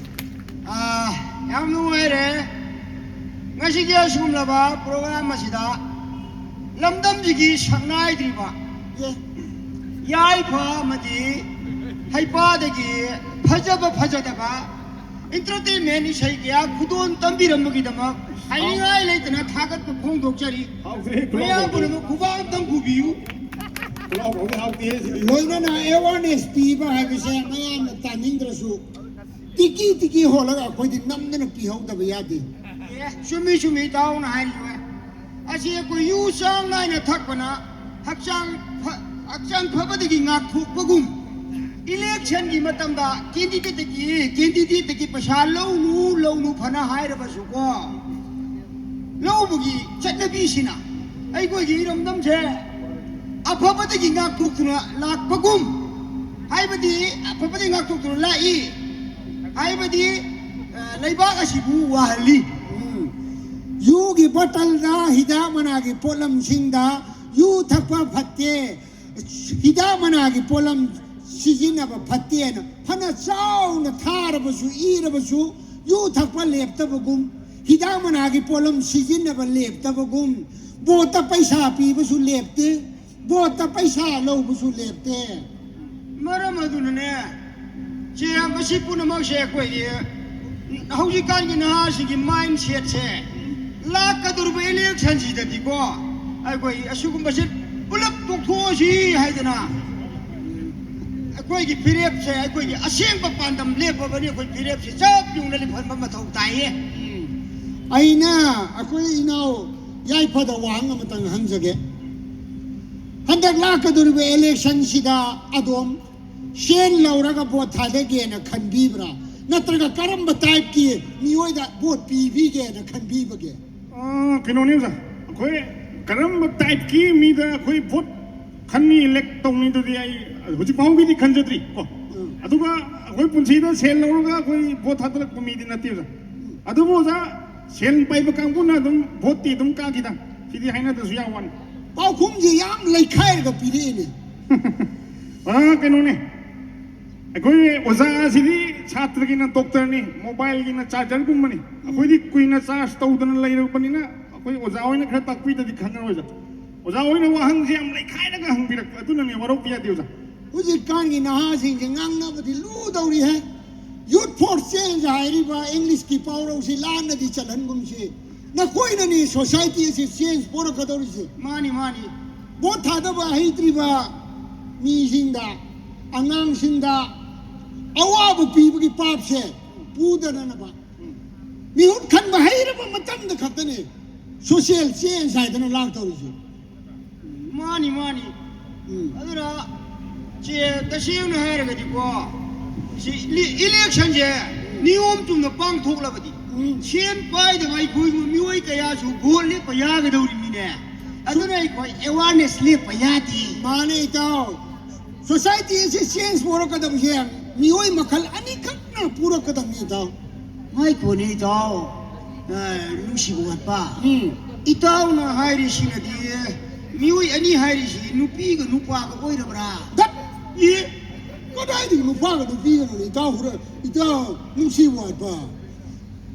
ꯑꯥ, ꯌꯥꯝ ꯅꯨꯡꯉꯥꯏꯔꯦ꯫ ꯉꯁꯤꯒꯤ ꯑꯁꯤꯒꯨꯝꯂꯕ ꯄ꯭ꯔꯣꯒ꯭ꯔꯥꯝ ꯑꯁꯤꯗ ꯂꯝꯗꯝꯁꯤꯒꯤ ꯁꯛꯅꯥꯏꯗ꯭ꯔꯤꯕ, ꯑꯦ, ꯌꯥꯏꯐ ꯑꯃꯗꯤ ꯍꯩꯄꯥꯗꯒꯤ ꯐꯖꯕ ꯐꯖꯗꯕ entertainment ꯏꯁꯩ ꯀꯌꯥ ꯈꯨꯗꯣꯜ ꯇꯝꯕꯤꯔꯝꯕꯒꯤꯗꯃꯛ ꯍꯥꯏꯅꯤꯡꯉꯥꯏ ꯂꯩꯇꯅ ꯊꯥꯒꯠꯄ ꯐꯣꯡꯗꯣꯛꯆꯔꯤ꯫ ꯍꯥꯎꯇꯦ, ꯈꯨꯂꯥꯎ ꯃꯌꯥꯝ ꯍꯥꯎꯇꯦ꯫ ꯄꯨꯝꯅꯃꯛ ꯈꯨꯕꯥꯛ ꯑꯝꯇꯪ ꯈꯨꯕꯤꯌꯨ꯫ ꯈꯨꯂꯥꯎ ꯍꯥꯎꯇꯦ, ꯍꯥꯎꯇꯦ꯫ ꯂꯣꯏꯅꯅ awareness ꯄꯤꯕ ꯍꯥꯏꯕꯁꯦ ꯃꯌꯥꯝꯅ ꯇꯥꯅꯤꯡꯗ꯭ꯔꯁꯨ ꯇꯤꯀꯤ ꯇꯤꯀꯤ ꯍꯣꯜꯂꯒ ꯑꯩꯈꯣꯏꯗꯤ ꯅꯝꯗꯅ ꯄꯤꯍꯧꯗꯕ ꯌꯥꯗꯦ꯫ ꯑꯦ, ꯆꯨꯝꯃꯤ, ꯆꯨꯝꯃꯤ, ꯏꯇꯥꯎꯅ ꯍꯥꯏꯔꯤꯕ꯫ ꯑꯁꯤ ꯑꯩꯈꯣꯏ ꯌꯨ ꯆꯥꯡ ꯅꯥꯏꯅ ꯊꯛꯄꯅ ꯍꯛꯆꯥꯡ ꯐ-, ꯍꯛꯆꯥꯡ ꯐꯕꯗꯒꯤ ꯉꯥꯛꯊꯣꯛꯄꯒꯨꯝ, ꯏꯂꯦꯛꯁꯟꯒꯤ ꯃꯇꯝꯗ ꯀꯦꯟꯗꯤꯗꯦꯠꯇꯒꯤ ꯀꯦꯟꯗꯤꯗꯦꯠꯇꯒꯤ ꯄꯩꯁꯥ ꯂꯧꯅꯨ ꯂꯧꯅꯨ ꯐꯅ ꯍꯥꯏꯔꯕꯁꯨꯀꯣ, ꯂꯧꯕꯒꯤ ꯆꯠꯅꯕꯤꯁꯤꯅ ꯑꯩꯈꯣꯏꯒꯤ ꯏꯔꯝꯗꯝꯁꯦ ꯑꯐꯕꯗꯒꯤ ꯉꯥꯛꯊꯣꯛꯇꯨꯅ ꯂꯥꯛꯄꯒꯨꯝ, ꯍꯥꯏꯕꯗꯤ ꯑꯐꯕꯗꯒꯤ ꯉꯥꯛꯊꯣꯛꯇꯨꯅ ꯂꯥꯛꯏ ꯍꯥꯏꯕꯗꯤ, ꯑ, ꯂꯩꯕꯥꯛ ꯑꯁꯤꯕꯨ ꯋꯥꯍꯜꯂꯤ꯫ ꯎꯝ꯫ ꯌꯨꯒꯤ ꯕꯣꯇꯜꯗ, ꯍꯤꯗꯥꯛ ꯃꯅꯥꯒꯤ ꯄꯣꯠꯂꯝꯁꯤꯡꯗ ꯌꯨ ꯊꯛꯄ ꯐꯠꯇꯦ, ꯍꯤꯗꯥꯛ ꯃꯅꯥꯒꯤ ꯄꯣꯠꯂꯝ ꯁꯤꯖꯤꯟꯅꯕ ꯐꯠꯇꯦꯅ ꯐꯅ ꯆꯥꯎꯅ ꯊꯥꯔꯕꯁꯨ, ꯏꯔꯕꯁꯨ, ꯌꯨ ꯊꯛꯄ ꯂꯦꯞꯇꯕꯒꯨꯝ, ꯍꯤꯗꯥꯛ ꯃꯅꯥꯒꯤ ꯄꯣꯠꯂꯝ ꯁꯤꯖꯤꯟꯅꯕ ꯂꯦꯞꯇꯕꯒꯨꯝ, ꯕꯣꯠꯇ ꯄꯩꯁꯥ ꯄꯤꯕꯁꯨ ꯂꯦꯞꯇꯦ, ꯕꯣꯠꯇ ꯄꯩꯁꯥ ꯂꯧꯕꯁꯨ ꯂꯦꯞꯇꯦ꯫ ꯃꯔꯝ ꯑꯗꯨꯅꯅꯦ, ꯆꯦ, ꯃꯁꯤ ꯄꯨꯝꯅꯃꯛꯁꯦ ꯑꯩꯈꯣꯏꯒꯤ ꯍꯧꯖꯤꯛꯀꯥꯟꯒꯤ ꯅꯍꯥꯁꯤꯡꯒꯤ ꯃꯥꯏꯟ ꯁꯦꯠꯁꯦ, ꯂꯥꯛꯀꯗꯧꯔꯤꯕ ꯏꯂꯦꯛꯁꯟꯁꯤꯗꯗꯤꯀꯣ, ꯑꯩꯈꯣꯏ ꯑꯁꯤꯒꯨꯝꯕꯁꯦ ꯄꯨꯂꯞ ꯇꯣꯛꯊꯣꯛꯑꯁꯤ ꯍꯥꯏꯗꯅ ꯑꯩꯈꯣꯏꯒꯤ ꯐꯤꯔꯦꯞꯁꯦ, ꯑꯩꯈꯣꯏꯒꯤ ꯑꯁꯦꯡꯕ ꯄꯥꯟꯗꯝ ꯂꯦꯞꯄꯕꯅꯤ꯫ ꯑꯩꯈꯣꯏ ꯐꯤꯔꯦꯞꯁꯦ ꯆꯞ ꯌꯨꯡꯅ ꯂꯦꯞꯍꯟꯕ ꯃꯊꯧ ꯇꯥꯏꯌꯦ꯫ ꯑꯩꯅ ꯑꯩꯈꯣꯏ ꯏꯅꯥꯎ ꯌꯥꯏꯐꯗ ꯋꯥꯍꯪ ꯑꯃꯇꯪ ꯍꯪꯖꯒꯦ꯫ ꯍꯟꯗꯛ ꯂꯥꯛꯀꯗꯧꯔꯤꯕ ꯏꯂꯦꯛꯁꯟꯁꯤꯗ ꯑꯗꯣꯝ ꯁꯦꯟ ꯂꯧꯔꯒ ꯚꯣꯠ ꯊꯥꯗꯒꯦꯅ ꯈꯟꯕꯤꯕ꯭ꯔꯥ? ꯅꯠꯇ꯭ꯔꯒ ꯀꯔꯝꯕ ꯇꯥꯏꯞꯀꯤ ꯃꯤꯑꯣꯏꯗ ꯚꯣꯠ ꯄꯤꯕꯤꯒꯦꯅ ꯈꯟꯕꯤꯕꯒꯦ? ꯑꯥ, ꯀꯩꯅꯣꯅꯤ ꯑꯣꯖꯥ, ꯑꯩꯈꯣꯏ ꯀꯔꯝꯕ ꯇꯥꯏꯞꯀꯤ ꯃꯤꯗ ꯑꯩꯈꯣꯏ ꯚꯣꯠ ꯈꯟꯅꯤ, ꯏꯂꯦꯛ ꯇꯧꯅꯤꯗꯨꯗꯤ ꯑꯩ ꯍꯧꯖꯤꯛ ꯐꯥꯎꯒꯤꯗꯤ ꯈꯟꯖꯗ꯭ꯔꯤ ꯀꯣ꯫ ꯎꯝ꯫ ꯑꯗꯨꯒ ꯑꯩꯈꯣꯏ ꯄꯨꯟꯁꯤꯗ ꯁꯦꯜ ꯂꯧꯔꯒ ꯑꯩꯈꯣꯏ ꯚꯣꯠ ꯊꯥꯗꯔꯛꯄ ꯃꯤꯗꯤ ꯅꯠꯇꯦ ꯑꯣꯖꯥ꯫ ꯑꯗꯨꯕꯨ ꯑꯣꯖꯥ, ꯁꯦꯜ ꯄꯥꯏꯕ ꯀꯥꯡꯕꯨꯅ ꯑꯗꯨꯝ ꯚꯣꯠꯇꯤ ꯑꯗꯨꯝ ꯀꯥꯈꯤꯗ, ꯁꯤꯗꯤ ꯍꯥꯏꯅꯗ꯭ꯔꯁꯨ ꯌꯥꯕ ꯋꯥꯅꯤ꯫ ꯄꯥꯎꯈꯨꯝꯁꯦ ꯌꯥꯝ ꯂꯩꯈꯥꯏꯔꯒ ꯄꯤꯔꯛꯏꯅꯦ꯫ ꯑꯥ, ꯀꯩꯅꯣꯅꯦ, ꯑꯩꯈꯣꯏ ꯑꯣꯖꯥ ꯑꯁꯤꯗꯤ ꯁꯥꯇ꯭ꯔꯒꯤꯅ ꯗꯣꯛꯇꯔꯅꯤ, ꯃꯣꯕꯥꯏꯜꯒꯤꯅ ꯆꯥꯔꯖꯔꯒꯨꯝꯕꯅꯤ꯫ ꯑꯩꯈꯣꯏꯗꯤ ꯀꯨꯏꯅ ꯆꯥꯔꯖ ꯇꯧꯗꯅ ꯂꯩꯔꯛꯄꯅꯤꯅ ꯑꯩꯈꯣꯏ ꯑꯣꯖꯥ ꯍꯣꯏꯅ ꯈꯔ ꯇꯥꯛꯄꯤꯗꯗꯤ ꯈꯪꯉꯔꯣꯏꯗ꯫ ꯑꯣꯖꯥ ꯍꯣꯏꯅ ꯋꯥꯍꯪꯁꯦ ꯌꯥꯝ ꯂꯩꯈꯥꯏꯔꯒ ꯍꯪꯕꯤꯔꯛꯄ ꯑꯗꯨꯅꯅꯦ, ꯋꯥꯔꯧꯕ ꯌꯥꯗꯦ ꯑꯣꯖꯥ꯫ ꯍꯧꯖꯤꯛꯀꯥꯟꯒꯤ ꯅꯍꯥꯁꯤꯡꯁꯦ ꯉꯥꯡꯅꯕꯗꯤ ꯂꯨꯗꯧꯔꯤꯍꯦ꯫ ꯌꯨꯠ ꯐꯣꯔ ꯆꯦꯟꯖ ꯍꯥꯏꯔꯤꯕ ꯏꯪꯂꯤꯁꯀꯤ ꯄꯥꯎꯔꯧꯁꯤ ꯂꯥꯟꯅꯗꯤ ꯆꯠꯍꯟꯒꯨꯝꯁꯤ꯫ ꯅꯈꯣꯏꯅꯅꯤ ꯁꯣꯁꯥꯏꯇꯤ ꯑꯁꯤ ꯆꯦꯟꯖ ꯄꯣꯔꯛꯀꯗꯧꯔꯤꯁꯦ꯫ ꯃꯥꯅꯤ, ꯃꯥꯅꯤ꯫ ꯚꯣꯠ ꯊꯥꯗꯕ ꯍꯩꯇ꯭ꯔꯤꯕ ꯃꯤꯁꯤꯡꯗ, ꯑꯉꯥꯡꯁꯤꯡꯗ ꯑꯋꯥꯕ ꯄꯤꯕꯒꯤ ꯄꯥꯞꯁꯦ ꯄꯨꯗꯅꯅꯕ ꯃꯤꯍꯨꯠ ꯈꯟꯕ ꯍꯩꯔꯕ ꯃꯇꯝꯗ ꯈꯛꯇꯅꯦ ꯁꯣꯁꯤꯌꯦꯜ ꯆꯦꯟꯖ ꯍꯥꯏꯗꯅ ꯂꯥꯛꯇꯧꯔꯤꯁꯦ꯫ ꯃꯥꯅꯤ, ꯃꯥꯅꯤ꯫ ꯎꯝ꯫ ꯑꯗꯨꯅ ꯁꯦ, ꯇꯁꯦꯡꯅ ꯍꯥꯏꯔꯒꯗꯤꯀꯣ, ꯁꯤ ꯏꯂꯦ-, ꯏꯂꯦꯛꯁꯟꯁꯦ ꯅꯤꯌꯣꯝ ꯆꯨꯝꯅ ꯄꯥꯡꯊꯣꯛꯂꯕꯗꯤ, ꯎꯝ꯫ ꯁꯦꯟ ꯄꯥꯏꯗꯕ ꯑꯩꯈꯣꯏꯒꯨꯝꯕ ꯃꯤꯑꯣꯏ ꯀꯌꯥꯁꯨ ꯚꯣꯠ ꯂꯦꯞꯄ ꯌꯥꯒꯗꯧꯔꯤꯕꯅꯤꯅꯦ꯫ ꯑꯗꯨꯅ ꯑꯩꯈꯣꯏ ꯑꯦꯋꯥꯔꯅꯦꯁ ꯂꯦꯞꯄ ꯌꯥꯗꯦ꯫ ꯃꯥꯅꯦ, ꯏꯇꯥꯎ꯫ ꯁꯣꯁꯥꯏꯇꯤ ꯑꯁꯤ ꯆꯦꯟꯖ ꯄꯨꯔꯛꯀꯗꯕꯁꯦ ꯃꯤꯑꯣꯏ ꯃꯈꯜ ꯑꯅꯤꯈꯛꯅ ꯄꯨꯔꯛꯀꯗꯕꯅꯤ, ꯏꯇꯥꯎ꯫ ꯉꯥꯏꯈꯣꯅꯦ, ꯏꯇꯥꯎ꯫ ꯑ, ꯅꯨꯡꯁꯤꯕ ꯋꯥꯠꯄ꯫ ꯎꯝ꯫ ꯏꯇꯥꯎꯅ ꯍꯥꯏꯔꯤꯁꯤꯅꯗꯤ ꯃꯤꯑꯣꯏ ꯑꯅꯤ ꯍꯥꯏꯔꯤꯁꯤ ꯅꯨꯄꯤꯒ ꯅꯨꯄꯥꯒ ꯑꯣꯏꯔꯕ꯭ꯔꯥ? ꯗꯠ! ꯑꯦ? ꯀꯗꯥꯏꯗꯒꯤ ꯅꯨꯄꯥꯒ ꯅꯨꯄꯤꯒꯅꯣꯅꯦ, ꯏꯇꯥꯎ ꯍꯨꯔ-, ꯏꯇꯥꯎ ꯅꯨꯡꯁꯤꯕ ꯋꯥꯠꯄ?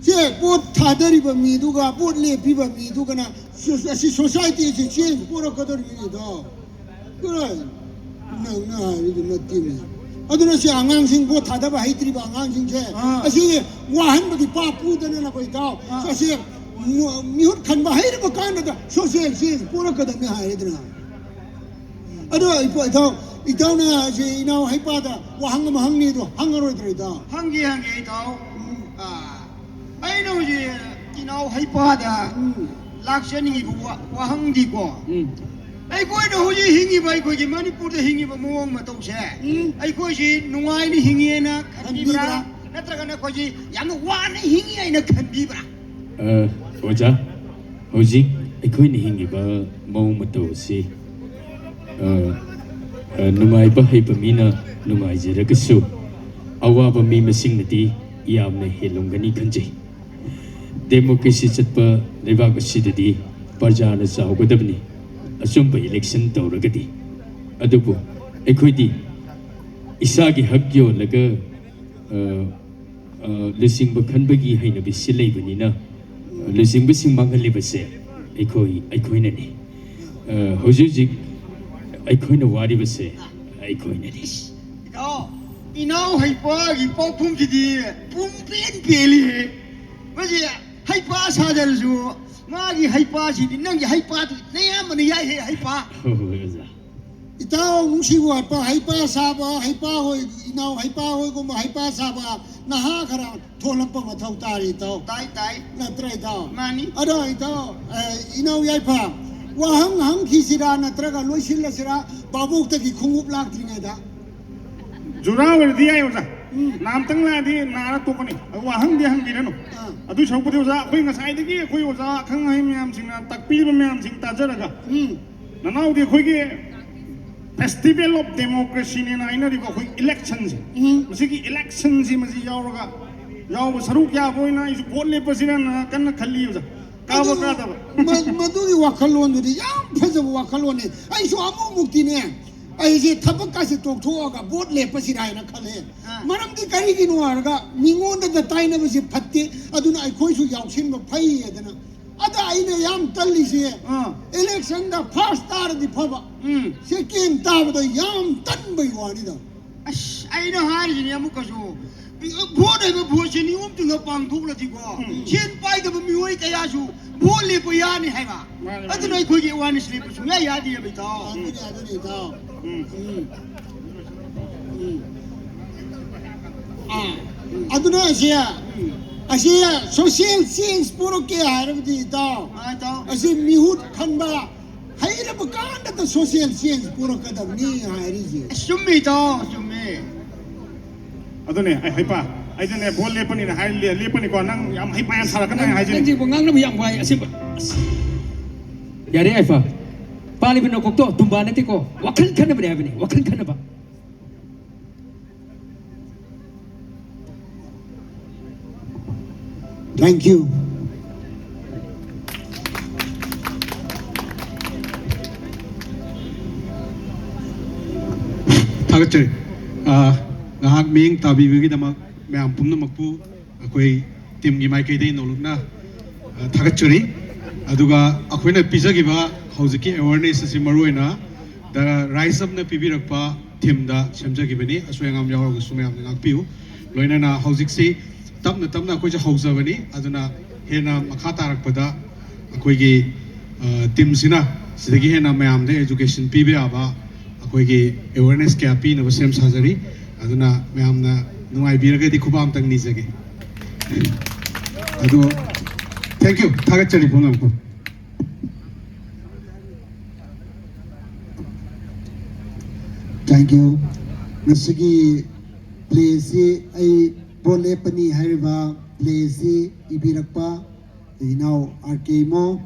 ꯁꯦ, ꯚꯣꯠ ꯊꯥꯗꯔꯤꯕ ꯃꯤꯗꯨꯒ ꯚꯣꯠ ꯂꯦꯞꯄꯤꯕ ꯃꯤꯗꯨꯒꯅ ꯁꯣ-, ꯑꯁꯤ ꯁꯣꯁꯥꯏꯇꯤ ꯑꯁꯤ ꯆꯦꯟꯖ ꯄꯨꯔꯛꯀꯗꯧꯔꯤꯕꯅꯤꯗꯣ꯫ ꯀꯔꯥꯏ? ꯅꯪꯅ ꯍꯥꯏꯔꯤꯗꯨ ꯅꯠꯇꯦꯅꯦ꯫ ꯑꯗꯨꯅ ꯁꯤ ꯑꯉꯥꯡꯁꯤꯡ ꯚꯣꯠ ꯊꯥꯗꯕ ꯍꯩꯇ꯭ꯔꯤꯕ ꯑꯉꯥꯡꯁꯤꯡꯁꯦ, ꯑꯥ꯫ ꯑꯁꯤ ꯋꯥꯍꯟꯕꯒꯤ ꯄꯥꯞ ꯄꯨꯗꯅ ꯅꯈꯣꯏ ꯏꯇꯥꯎ, ꯑꯥ꯫ ꯑꯁꯤ ꯃꯨ-, ꯃꯤꯍꯨꯠ ꯈꯟꯕ ꯍꯩꯔꯕ ꯀꯥꯟꯗ ꯁꯣꯁꯦꯜ ꯆꯦꯟꯖ ꯄꯨꯔꯛꯀꯗꯕꯅꯤ ꯍꯥꯏꯔꯦꯗꯅ꯫ ꯑꯗꯣ ꯏꯄꯣ-, ꯏꯇꯥꯎ, ꯏꯇꯥꯎꯅ ꯁꯤ ꯏꯅꯥꯎ ꯍꯩꯄꯥꯗ ꯋꯥꯍꯪ ꯑꯃ ꯍꯪꯅꯤꯗꯣ ꯍꯪꯉꯔꯣꯏꯗ꯭ꯔꯣ, ꯏꯇꯥꯎ? ꯍꯪꯒꯦ, ꯍꯪꯒꯦ, ꯏꯇꯥꯎ꯫ ꯎꯝ꯫ ꯑꯥ, ꯑꯩꯅ ꯍꯧꯖꯤꯛ ꯏꯅꯥꯎ ꯍꯩꯄꯥꯗ ꯎꯝ꯫ ꯂꯥꯛꯆꯅꯤꯡꯉꯤꯕ ꯋꯥ-, ꯋꯥꯍꯪꯗꯤꯀꯣ, ꯎꯝ꯫ ꯑꯩꯈꯣꯏꯅ ꯍꯧꯖꯤꯛ ꯍꯤꯡꯉꯤꯕ, ꯑꯩꯈꯣꯏꯒꯤ ꯃꯅꯤꯄꯨꯔꯗ ꯍꯤꯡꯉꯤꯕ ꯃꯑꯣꯡ ꯃꯇꯧꯁꯦ, ꯎꯝ꯫ ꯑꯩꯈꯣꯏꯁꯤ ꯅꯨꯡꯉꯥꯏꯅ ꯍꯤꯡꯉꯦꯅ ꯈꯟꯕꯤꯕ꯭ꯔꯥ? ꯈꯟꯕꯤꯕ꯭ꯔꯥ? ꯅꯠꯇ꯭ꯔꯒꯅ ꯑꯩꯈꯣꯏꯁꯤ ꯌꯥꯝꯅ ꯋꯥꯅ ꯍꯤꯡꯉꯤ ꯍꯥꯏꯅ ꯈꯟꯕꯤꯕ꯭ꯔꯥ? ꯑ, ꯑꯣꯖꯥ, ꯍꯧꯖꯤꯛ ꯑꯩꯈꯣꯏꯅ ꯍꯤꯡꯉꯤꯕ ꯃꯑꯣꯡ ꯃꯇꯧ ꯑꯁꯤ, ꯑ, ꯑ, ꯅꯨꯡꯉꯥꯏꯕ ꯍꯩꯕ ꯃꯤꯅ ꯅꯨꯡꯉꯥꯏꯖꯔꯒꯁꯨ, ꯑꯋꯥꯕ ꯃꯤ ꯃꯁꯤꯡꯅꯗꯤ ꯌꯥꯝꯅ ꯍꯦꯜꯂꯝꯒꯅꯤ ꯈꯟꯖꯩ꯫ ꯗꯦꯃꯣꯀ꯭ꯔꯦꯁꯤ ꯆꯠꯄ ꯂꯩꯕꯥꯛ ꯑꯁꯤꯗꯗꯤ ꯄ꯭ꯔꯖꯥꯅ ꯆꯥꯎꯒꯗꯕꯅꯤ, ꯑꯆꯨꯝꯕ ꯏꯂꯦꯛꯁꯟ ꯇꯧꯔꯒꯗꯤ꯫ ꯑꯗꯨꯕꯨ ꯑꯩꯈꯣꯏꯗꯤ ꯏꯁꯥꯒꯤ ꯍꯛ ꯌꯣꯜꯂꯒ, ꯑ, ꯑ, ꯂꯨꯆꯤꯡꯕ ꯈꯟꯕꯒꯤ ꯍꯩꯅꯕꯤꯁꯤ ꯂꯩꯕꯅꯤꯅ, ꯂꯨꯆꯤꯡꯕꯁꯤꯡ ꯃꯥꯡꯍꯜꯂꯤꯕꯁꯦ ꯑꯩꯈꯣꯏ, ꯑꯩꯈꯣꯏꯅꯅꯤ꯫ ꯑ, ꯍꯧꯖꯤꯛ ꯍꯧꯖꯤꯛ ꯑꯩꯈꯣꯏꯅ ꯋꯥꯔꯤꯕꯁꯦ ꯑꯩꯈꯣꯏꯅꯅꯤ꯫ ꯏꯇꯥꯎ, ꯏꯅꯥꯎ ꯍꯩꯄꯥꯒꯤ ꯄꯥꯎꯈꯨꯝꯁꯤꯗꯤ ꯄꯨꯡ ꯄꯦꯟ ꯄꯦꯜꯂꯤꯍꯦ꯫ ꯃꯁꯤ ꯍꯩꯄꯥ ꯁꯥꯖꯔꯁꯨ, ꯃꯥꯒꯤ ꯍꯩꯄꯥꯁꯤꯗꯤ ꯅꯪꯒꯤ ꯍꯩꯄꯥꯗꯨ ꯑꯌꯥꯝꯕꯅ ꯌꯥꯏꯍꯦ, ꯍꯩꯄꯥ꯫ ꯍꯣꯏ, ꯍꯣꯏ, ꯑꯣꯖꯥ꯫ ꯏꯇꯥꯎ ꯅꯨꯡꯁꯤꯕ ꯋꯥꯠꯄ, ꯍꯩꯄꯥ ꯁꯥꯕ, ꯍꯩꯄꯥ ꯍꯣꯏ, ꯏꯅꯥꯎ ꯍꯩꯄꯥ ꯍꯣꯏꯒꯨꯝꯕ ꯍꯩꯄꯥ ꯁꯥꯕ ꯅꯍꯥ ꯈꯔ ꯊꯣꯛꯂꯛꯄ ꯃꯊꯧ ꯇꯥꯔꯤ, ꯏꯇꯥꯎ꯫ ꯇꯥꯏ, ꯇꯥꯏ꯫ ꯅꯠꯇ꯭ꯔꯥ, ꯏꯇꯥꯎ? ꯃꯥꯅꯤ꯫ ꯑꯗꯣ, ꯏꯇꯥꯎ, ꯑꯦ, ꯏꯅꯥꯎ ꯌꯥꯏꯐ, ꯋꯥꯍꯪ ꯍꯪꯈꯤꯁꯤꯔꯥ ꯅꯠꯇ꯭ꯔꯒ ꯂꯣꯏꯁꯤꯜꯂꯁꯤꯔꯥ? ꯚꯥꯕꯣꯛꯇꯒꯤ ꯈꯣꯡꯎꯞ ꯂꯥꯛꯇ꯭ꯔꯤꯉꯩꯗ꯫ ꯖꯨꯔꯥ ꯑꯣꯏꯔꯗꯤ ꯌꯥꯏ ꯑꯣꯖꯥ꯫ ꯎꯝ꯫ ꯅꯥꯝꯇꯪ ꯂꯥꯛꯑꯗꯤ ꯅꯥꯔ ꯇꯣꯛꯀꯅꯤ꯫ ꯑꯗꯨ ꯋꯥꯍꯪꯗꯤ ꯍꯪꯕꯤꯔꯅꯨ꯫ ꯑꯥ꯫ ꯑꯗꯨ ꯁꯔꯨꯛꯄꯨꯗꯤ ꯑꯣꯖꯥ, ꯑꯩꯈꯣꯏ ꯉꯁꯥꯏꯗꯒꯤ ꯑꯩꯈꯣꯏ ꯑꯣꯖꯥ ꯑꯈꯪ ꯑꯍꯩ ꯃꯌꯥꯝꯁꯤꯡꯅ ꯇꯥꯛꯄꯤꯔꯤꯕ ꯃꯌꯥꯝꯁꯤꯡ ꯇꯥꯖꯔꯒ, ꯎꯝ꯫ ꯅꯅꯥꯎꯗꯤ ꯑꯩꯈꯣꯏꯒꯤ Festival of Democracyꯅꯦꯅ ꯍꯥꯏꯅꯔꯤꯕ ꯑꯩꯈꯣꯏ ꯏꯂꯦꯛꯁꯟꯁꯦ, ꯎꯝ꯫ ꯃꯁꯤꯒꯤ ꯏꯂꯦꯛꯁꯟꯁꯤ ꯃꯁꯤ ꯌꯥꯎꯔꯒ, ꯌꯥꯎꯕ ꯁꯔꯨꯛ ꯌꯥꯕ ꯑꯣꯏꯅ ꯑꯩꯁꯨ ꯚꯣꯠ ꯂꯦꯞꯄꯁꯤꯔꯅ ꯀꯟꯅ ꯈꯜꯂꯤ ꯑꯣꯖꯥ꯫ ꯀꯥꯕ ꯑꯗꯨ ꯀꯥꯗꯕ꯫ ꯃ- ꯃꯗꯨꯒꯤ ꯋꯥꯈꯜꯂꯣꯟꯗꯨꯗꯤ ꯌꯥꯝ ꯐꯖꯕ ꯋꯥꯈꯜꯂꯣꯟꯅꯤ꯫ ꯑꯩꯁꯨ ꯑꯃꯨꯛꯃꯨꯛꯇꯤꯅꯦ, ꯑꯩꯁꯦ ꯊꯕꯛꯀꯥꯁꯦ ꯇꯣꯛꯊꯣꯛꯑꯒ ꯚꯣꯠ ꯂꯦꯞꯄꯁꯤꯔꯥ ꯍꯥꯏꯅ ꯈꯜꯂꯦ꯫ ꯑꯥ꯫ ꯃꯔꯝꯗꯤ ꯀꯔꯤꯒꯤꯅꯣ ꯍꯥꯏꯔꯒ, ꯃꯤꯉꯣꯟꯗ ꯇꯥꯏꯅꯕꯁꯤ ꯐꯠꯇꯦ, ꯑꯗꯨꯅ ꯑꯩꯈꯣꯏꯁꯨ ꯌꯥꯎꯁꯤꯟꯕ ꯐꯩ ꯍꯥꯏꯗꯅ꯫ ꯑꯗ ꯑꯩꯅ ꯌꯥꯝ ꯇꯜꯂꯤꯁꯦ, ꯑꯥ꯫ ꯏꯂꯦꯛꯁꯟꯗ ꯐꯥꯔꯁ ꯇꯥꯔꯗꯤ ꯐꯕ, ꯎꯝ꯫ ꯁꯦꯀꯦꯟ ꯇꯥꯕꯗ ꯌꯥꯝ ꯇꯟꯕꯩ ꯋꯥꯅꯤꯗ꯫ ꯑꯁ, ꯑꯩꯅ ꯍꯥꯏꯔꯤꯁꯤꯅꯦ ꯑꯃꯨꯛꯀꯁꯨ, ꯚꯣꯠ ꯍꯥꯏꯕ ꯚꯣꯠꯁꯦ ꯅꯤꯌꯣꯝ ꯆꯨꯝꯅ ꯄꯥꯡꯊꯣꯛꯂꯗꯤꯀꯣ, ꯎꯝ꯫ ꯁꯦꯟ ꯄꯥꯏꯗꯕ ꯃꯤꯑꯣꯏ ꯀꯌꯥꯁꯨ ꯚꯣꯠ ꯂꯦꯞꯄ ꯌꯥꯅꯤ ꯍꯥꯏꯕ꯫ ꯃꯥꯅꯦ, ꯃꯥꯅꯦ꯫ ꯑꯗꯨꯅ ꯑꯩꯈꯣꯏꯒꯤ ꯑꯦꯋꯥꯔꯅꯦꯁ ꯂꯦꯞꯄ ꯁꯨꯡꯌꯥ ꯌꯥꯗꯦꯕ, ꯏꯇꯥꯎ꯫ ꯑꯗꯨꯅꯤ, ꯑꯗꯨꯅꯤ, ꯏꯇꯥꯎ꯫ ꯎꯝ꯫ ꯎꯝ꯫ ꯎꯝ꯫ ꯑꯥ, ꯑꯗꯨꯅ ꯑꯁꯤ, ꯑꯁꯤ ꯁꯣꯁꯤꯌꯦꯜ ꯆꯦꯟꯖ ꯄꯨꯔꯛꯀꯦ ꯍꯥꯏꯔꯕꯗꯤ, ꯏꯇꯥꯎ, ꯑꯥ, ꯏꯇꯥꯎ꯫ ꯑꯁꯤ ꯃꯤꯍꯨꯠ ꯈꯟꯕ ꯍꯩꯔꯕ ꯀꯥꯟꯗꯇ ꯁꯣꯁꯤꯌꯦꯜ ꯆꯦꯟꯖ ꯄꯨꯔꯛꯀꯗꯕꯅꯤ ꯍꯥꯏꯔꯤꯁꯦ꯫ ꯑꯁ, ꯆꯨꯝꯃꯤ, ꯏꯇꯥꯎ, ꯆꯨꯝꯃꯤ꯫ ꯑꯗꯨꯅꯦ ꯑꯩ ꯍꯩꯄꯥ, ꯑꯩꯗꯅꯦ ꯚꯣꯠ ꯂꯦꯞꯄꯅꯤꯅ ꯍꯥꯏ ꯂꯦꯞꯄꯅꯤꯀꯣ꯫ ꯅꯪ ꯌꯥꯝ ꯍꯩꯄꯥ ꯌꯥꯝ ꯁꯥꯔꯛꯀꯅꯨ ꯑꯩ ꯍꯥꯏꯁꯤꯅꯤ꯫ ꯅꯪꯁꯤꯕꯨ ꯉꯥꯡꯅꯕ ꯌꯥꯝ ꯋꯥꯏ ꯑꯁꯦꯡꯕ꯫ ꯑꯁ꯫ ꯌꯥꯔꯦ ꯌꯥꯏꯐ, ꯄꯥꯜꯂꯤꯕ ꯅꯀꯣꯛꯇꯣ ꯇꯨꯝꯕꯥ ꯅꯠꯇꯦꯀꯣ, ꯋꯥꯈꯜ ꯈꯟꯅꯕꯅꯦ ꯍꯥꯏꯕꯅꯤ, ꯋꯥꯈꯜ ꯈꯟꯅꯕ꯫ Thank you. ꯊꯥꯒꯠꯆꯔꯤ꯫ ꯑ, ꯉꯥꯏꯍꯥꯛ ꯃꯤꯠꯌꯦꯡ ꯇꯥꯕꯤꯕꯒꯤꯗꯃꯛ ꯃꯌꯥꯝ ꯄꯨꯝꯅꯃꯛꯄꯨ ꯑꯩꯈꯣꯏ ꯇꯤꯝꯒꯤ ꯃꯥꯏꯀꯩꯗꯒꯤ ꯅꯧꯂꯛꯅ, ꯑ, ꯊꯥꯒꯠꯆꯔꯤ꯫ ꯑꯗꯨꯒ ꯑꯩꯈꯣꯏꯅ ꯄꯤꯖꯈꯤꯕ ꯍꯧꯖꯤꯛꯀꯤ ꯑꯦꯋꯥꯔꯅꯦꯁ ꯑꯁꯤ ꯃꯔꯨꯑꯣꯏꯅ ꯗ ꯔꯥꯏꯁ ꯑꯞꯅ ꯄꯤꯕꯤꯔꯛꯄ ꯊꯤꯝꯗ ꯁꯦꯝꯖꯈꯤꯕꯅꯤ꯫ ꯑꯁꯣꯏ ꯑꯉꯥꯝ ꯌꯥꯎꯔꯒꯁꯨ ꯃꯌꯥꯝꯅ ꯉꯥꯛꯄꯤꯌꯨ꯫ ꯂꯣꯏꯅꯅ ꯍꯧꯖꯤꯛꯁꯤ ꯇꯞꯅ ꯇꯞꯅ ꯑꯩꯈꯣꯏꯁꯨ ꯍꯧꯖꯕꯅꯤ꯫ ꯑꯗꯨꯅ ꯍꯦꯟꯅ ꯃꯈꯥ ꯇꯥꯔꯛꯄꯗ ꯑꯩꯈꯣꯏꯒꯤ, ꯑ, ꯇꯤꯝꯁꯤꯅ ꯁꯤꯗꯒꯤ ꯍꯦꯟꯅ ꯃꯌꯥꯝꯗ ꯑꯦꯖꯨꯀꯦꯁꯟ ꯄꯤꯕ ꯌꯥꯕ, ꯑꯩꯈꯣꯏꯒꯤ ꯑꯦꯋꯦꯔꯅꯦꯁ ꯀꯌꯥ ꯄꯤꯅꯕ ꯁꯦꯝ ꯁꯥꯖꯔꯤ꯫ ꯑꯗꯨꯅ ꯃꯌꯥꯝꯅ ꯅꯨꯡꯉꯥꯏꯕꯤꯔꯒꯗꯤ ꯈꯨꯕꯥꯛ ꯑꯝꯇꯪ ꯅꯤꯖꯒꯦ꯫ ꯑꯗꯣ, thank you, ꯊꯥꯒꯠꯆꯔꯤ ꯄꯨꯝꯅꯃꯛꯄꯨ꯫ Thank you. ꯉꯁꯤꯒꯤ ꯄ꯭ꯂꯦꯁꯤ ꯑꯩ ꯕꯣꯠ ꯂꯦꯞꯄꯅꯤ ꯍꯥꯏꯔꯤꯕ ꯄ꯭ꯂꯦꯁꯤ ꯏꯕꯤꯔꯛꯄ ꯏꯅꯥꯎ ꯑꯥꯔ ꯀꯦ ꯏꯃꯣ,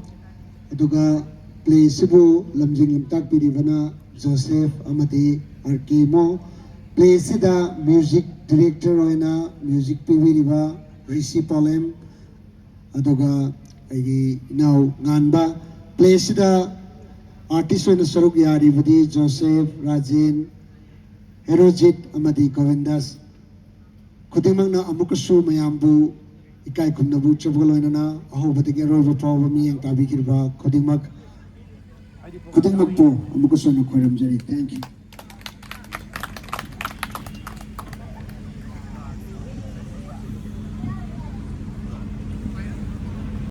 ꯑꯗꯨꯒ ꯄ꯭ꯂꯦꯁꯤꯕꯨ ꯂꯝꯖꯤꯡ ꯂꯝꯇꯥꯛꯄꯤꯔꯤꯕꯅ ꯖꯣꯁꯦꯐ ꯑꯃꯗꯤ ꯑꯥꯔ ꯀꯦ ꯏꯃꯣ꯫ ꯄ꯭ꯂꯦꯁꯤꯗ ꯃ꯭ꯌꯨꯖꯤꯛ ꯗꯤꯔꯦꯛꯇꯔ ꯑꯣꯏꯅ ꯃ꯭ꯌꯨꯖꯤꯛ ꯄꯤꯕꯤꯔꯤꯕ ꯔꯤꯁꯤ ꯄꯥꯎꯂꯦꯝ, ꯑꯗꯨꯒ ꯑꯩꯒꯤ ꯏꯅꯥꯎ ꯉꯥꯟꯕ꯫ ꯄ꯭ꯂꯦꯁꯤꯗ ꯑꯥꯔꯇꯤꯁ ꯑꯣꯏꯅ ꯁꯔꯨꯛ ꯌꯥꯔꯤꯕꯗꯤ ꯖꯣꯁꯦꯐ, ꯔꯥꯖꯦꯟ, ꯍꯦꯔꯣꯖꯤꯠ ꯑꯃꯗꯤ ꯒꯣꯕꯤꯟꯗꯥꯁ꯫ ꯈꯨꯗꯤꯡꯃꯛꯅ ꯑꯃꯨꯛꯀꯁꯨ ꯃꯌꯥꯝꯕꯨ ꯏꯀꯥꯏ ꯈꯨꯝꯅꯕ ꯎꯠꯆꯕꯒ ꯂꯣꯏꯅꯅ ꯑꯍꯧꯕꯗꯒꯤ ꯑꯔꯣꯏꯕ ꯐꯥꯎꯕ ꯃꯤꯠꯌꯦꯡ ꯇꯥꯕꯤꯈꯤꯕ ꯈꯨꯗꯤꯡꯃꯛ, ꯈꯨꯗꯤꯡꯃꯛꯄꯨ ꯑꯃꯨꯛꯀꯁꯨ ꯍꯟꯅ ꯈꯣꯏꯔꯝꯖꯔꯤ꯫ Thank you.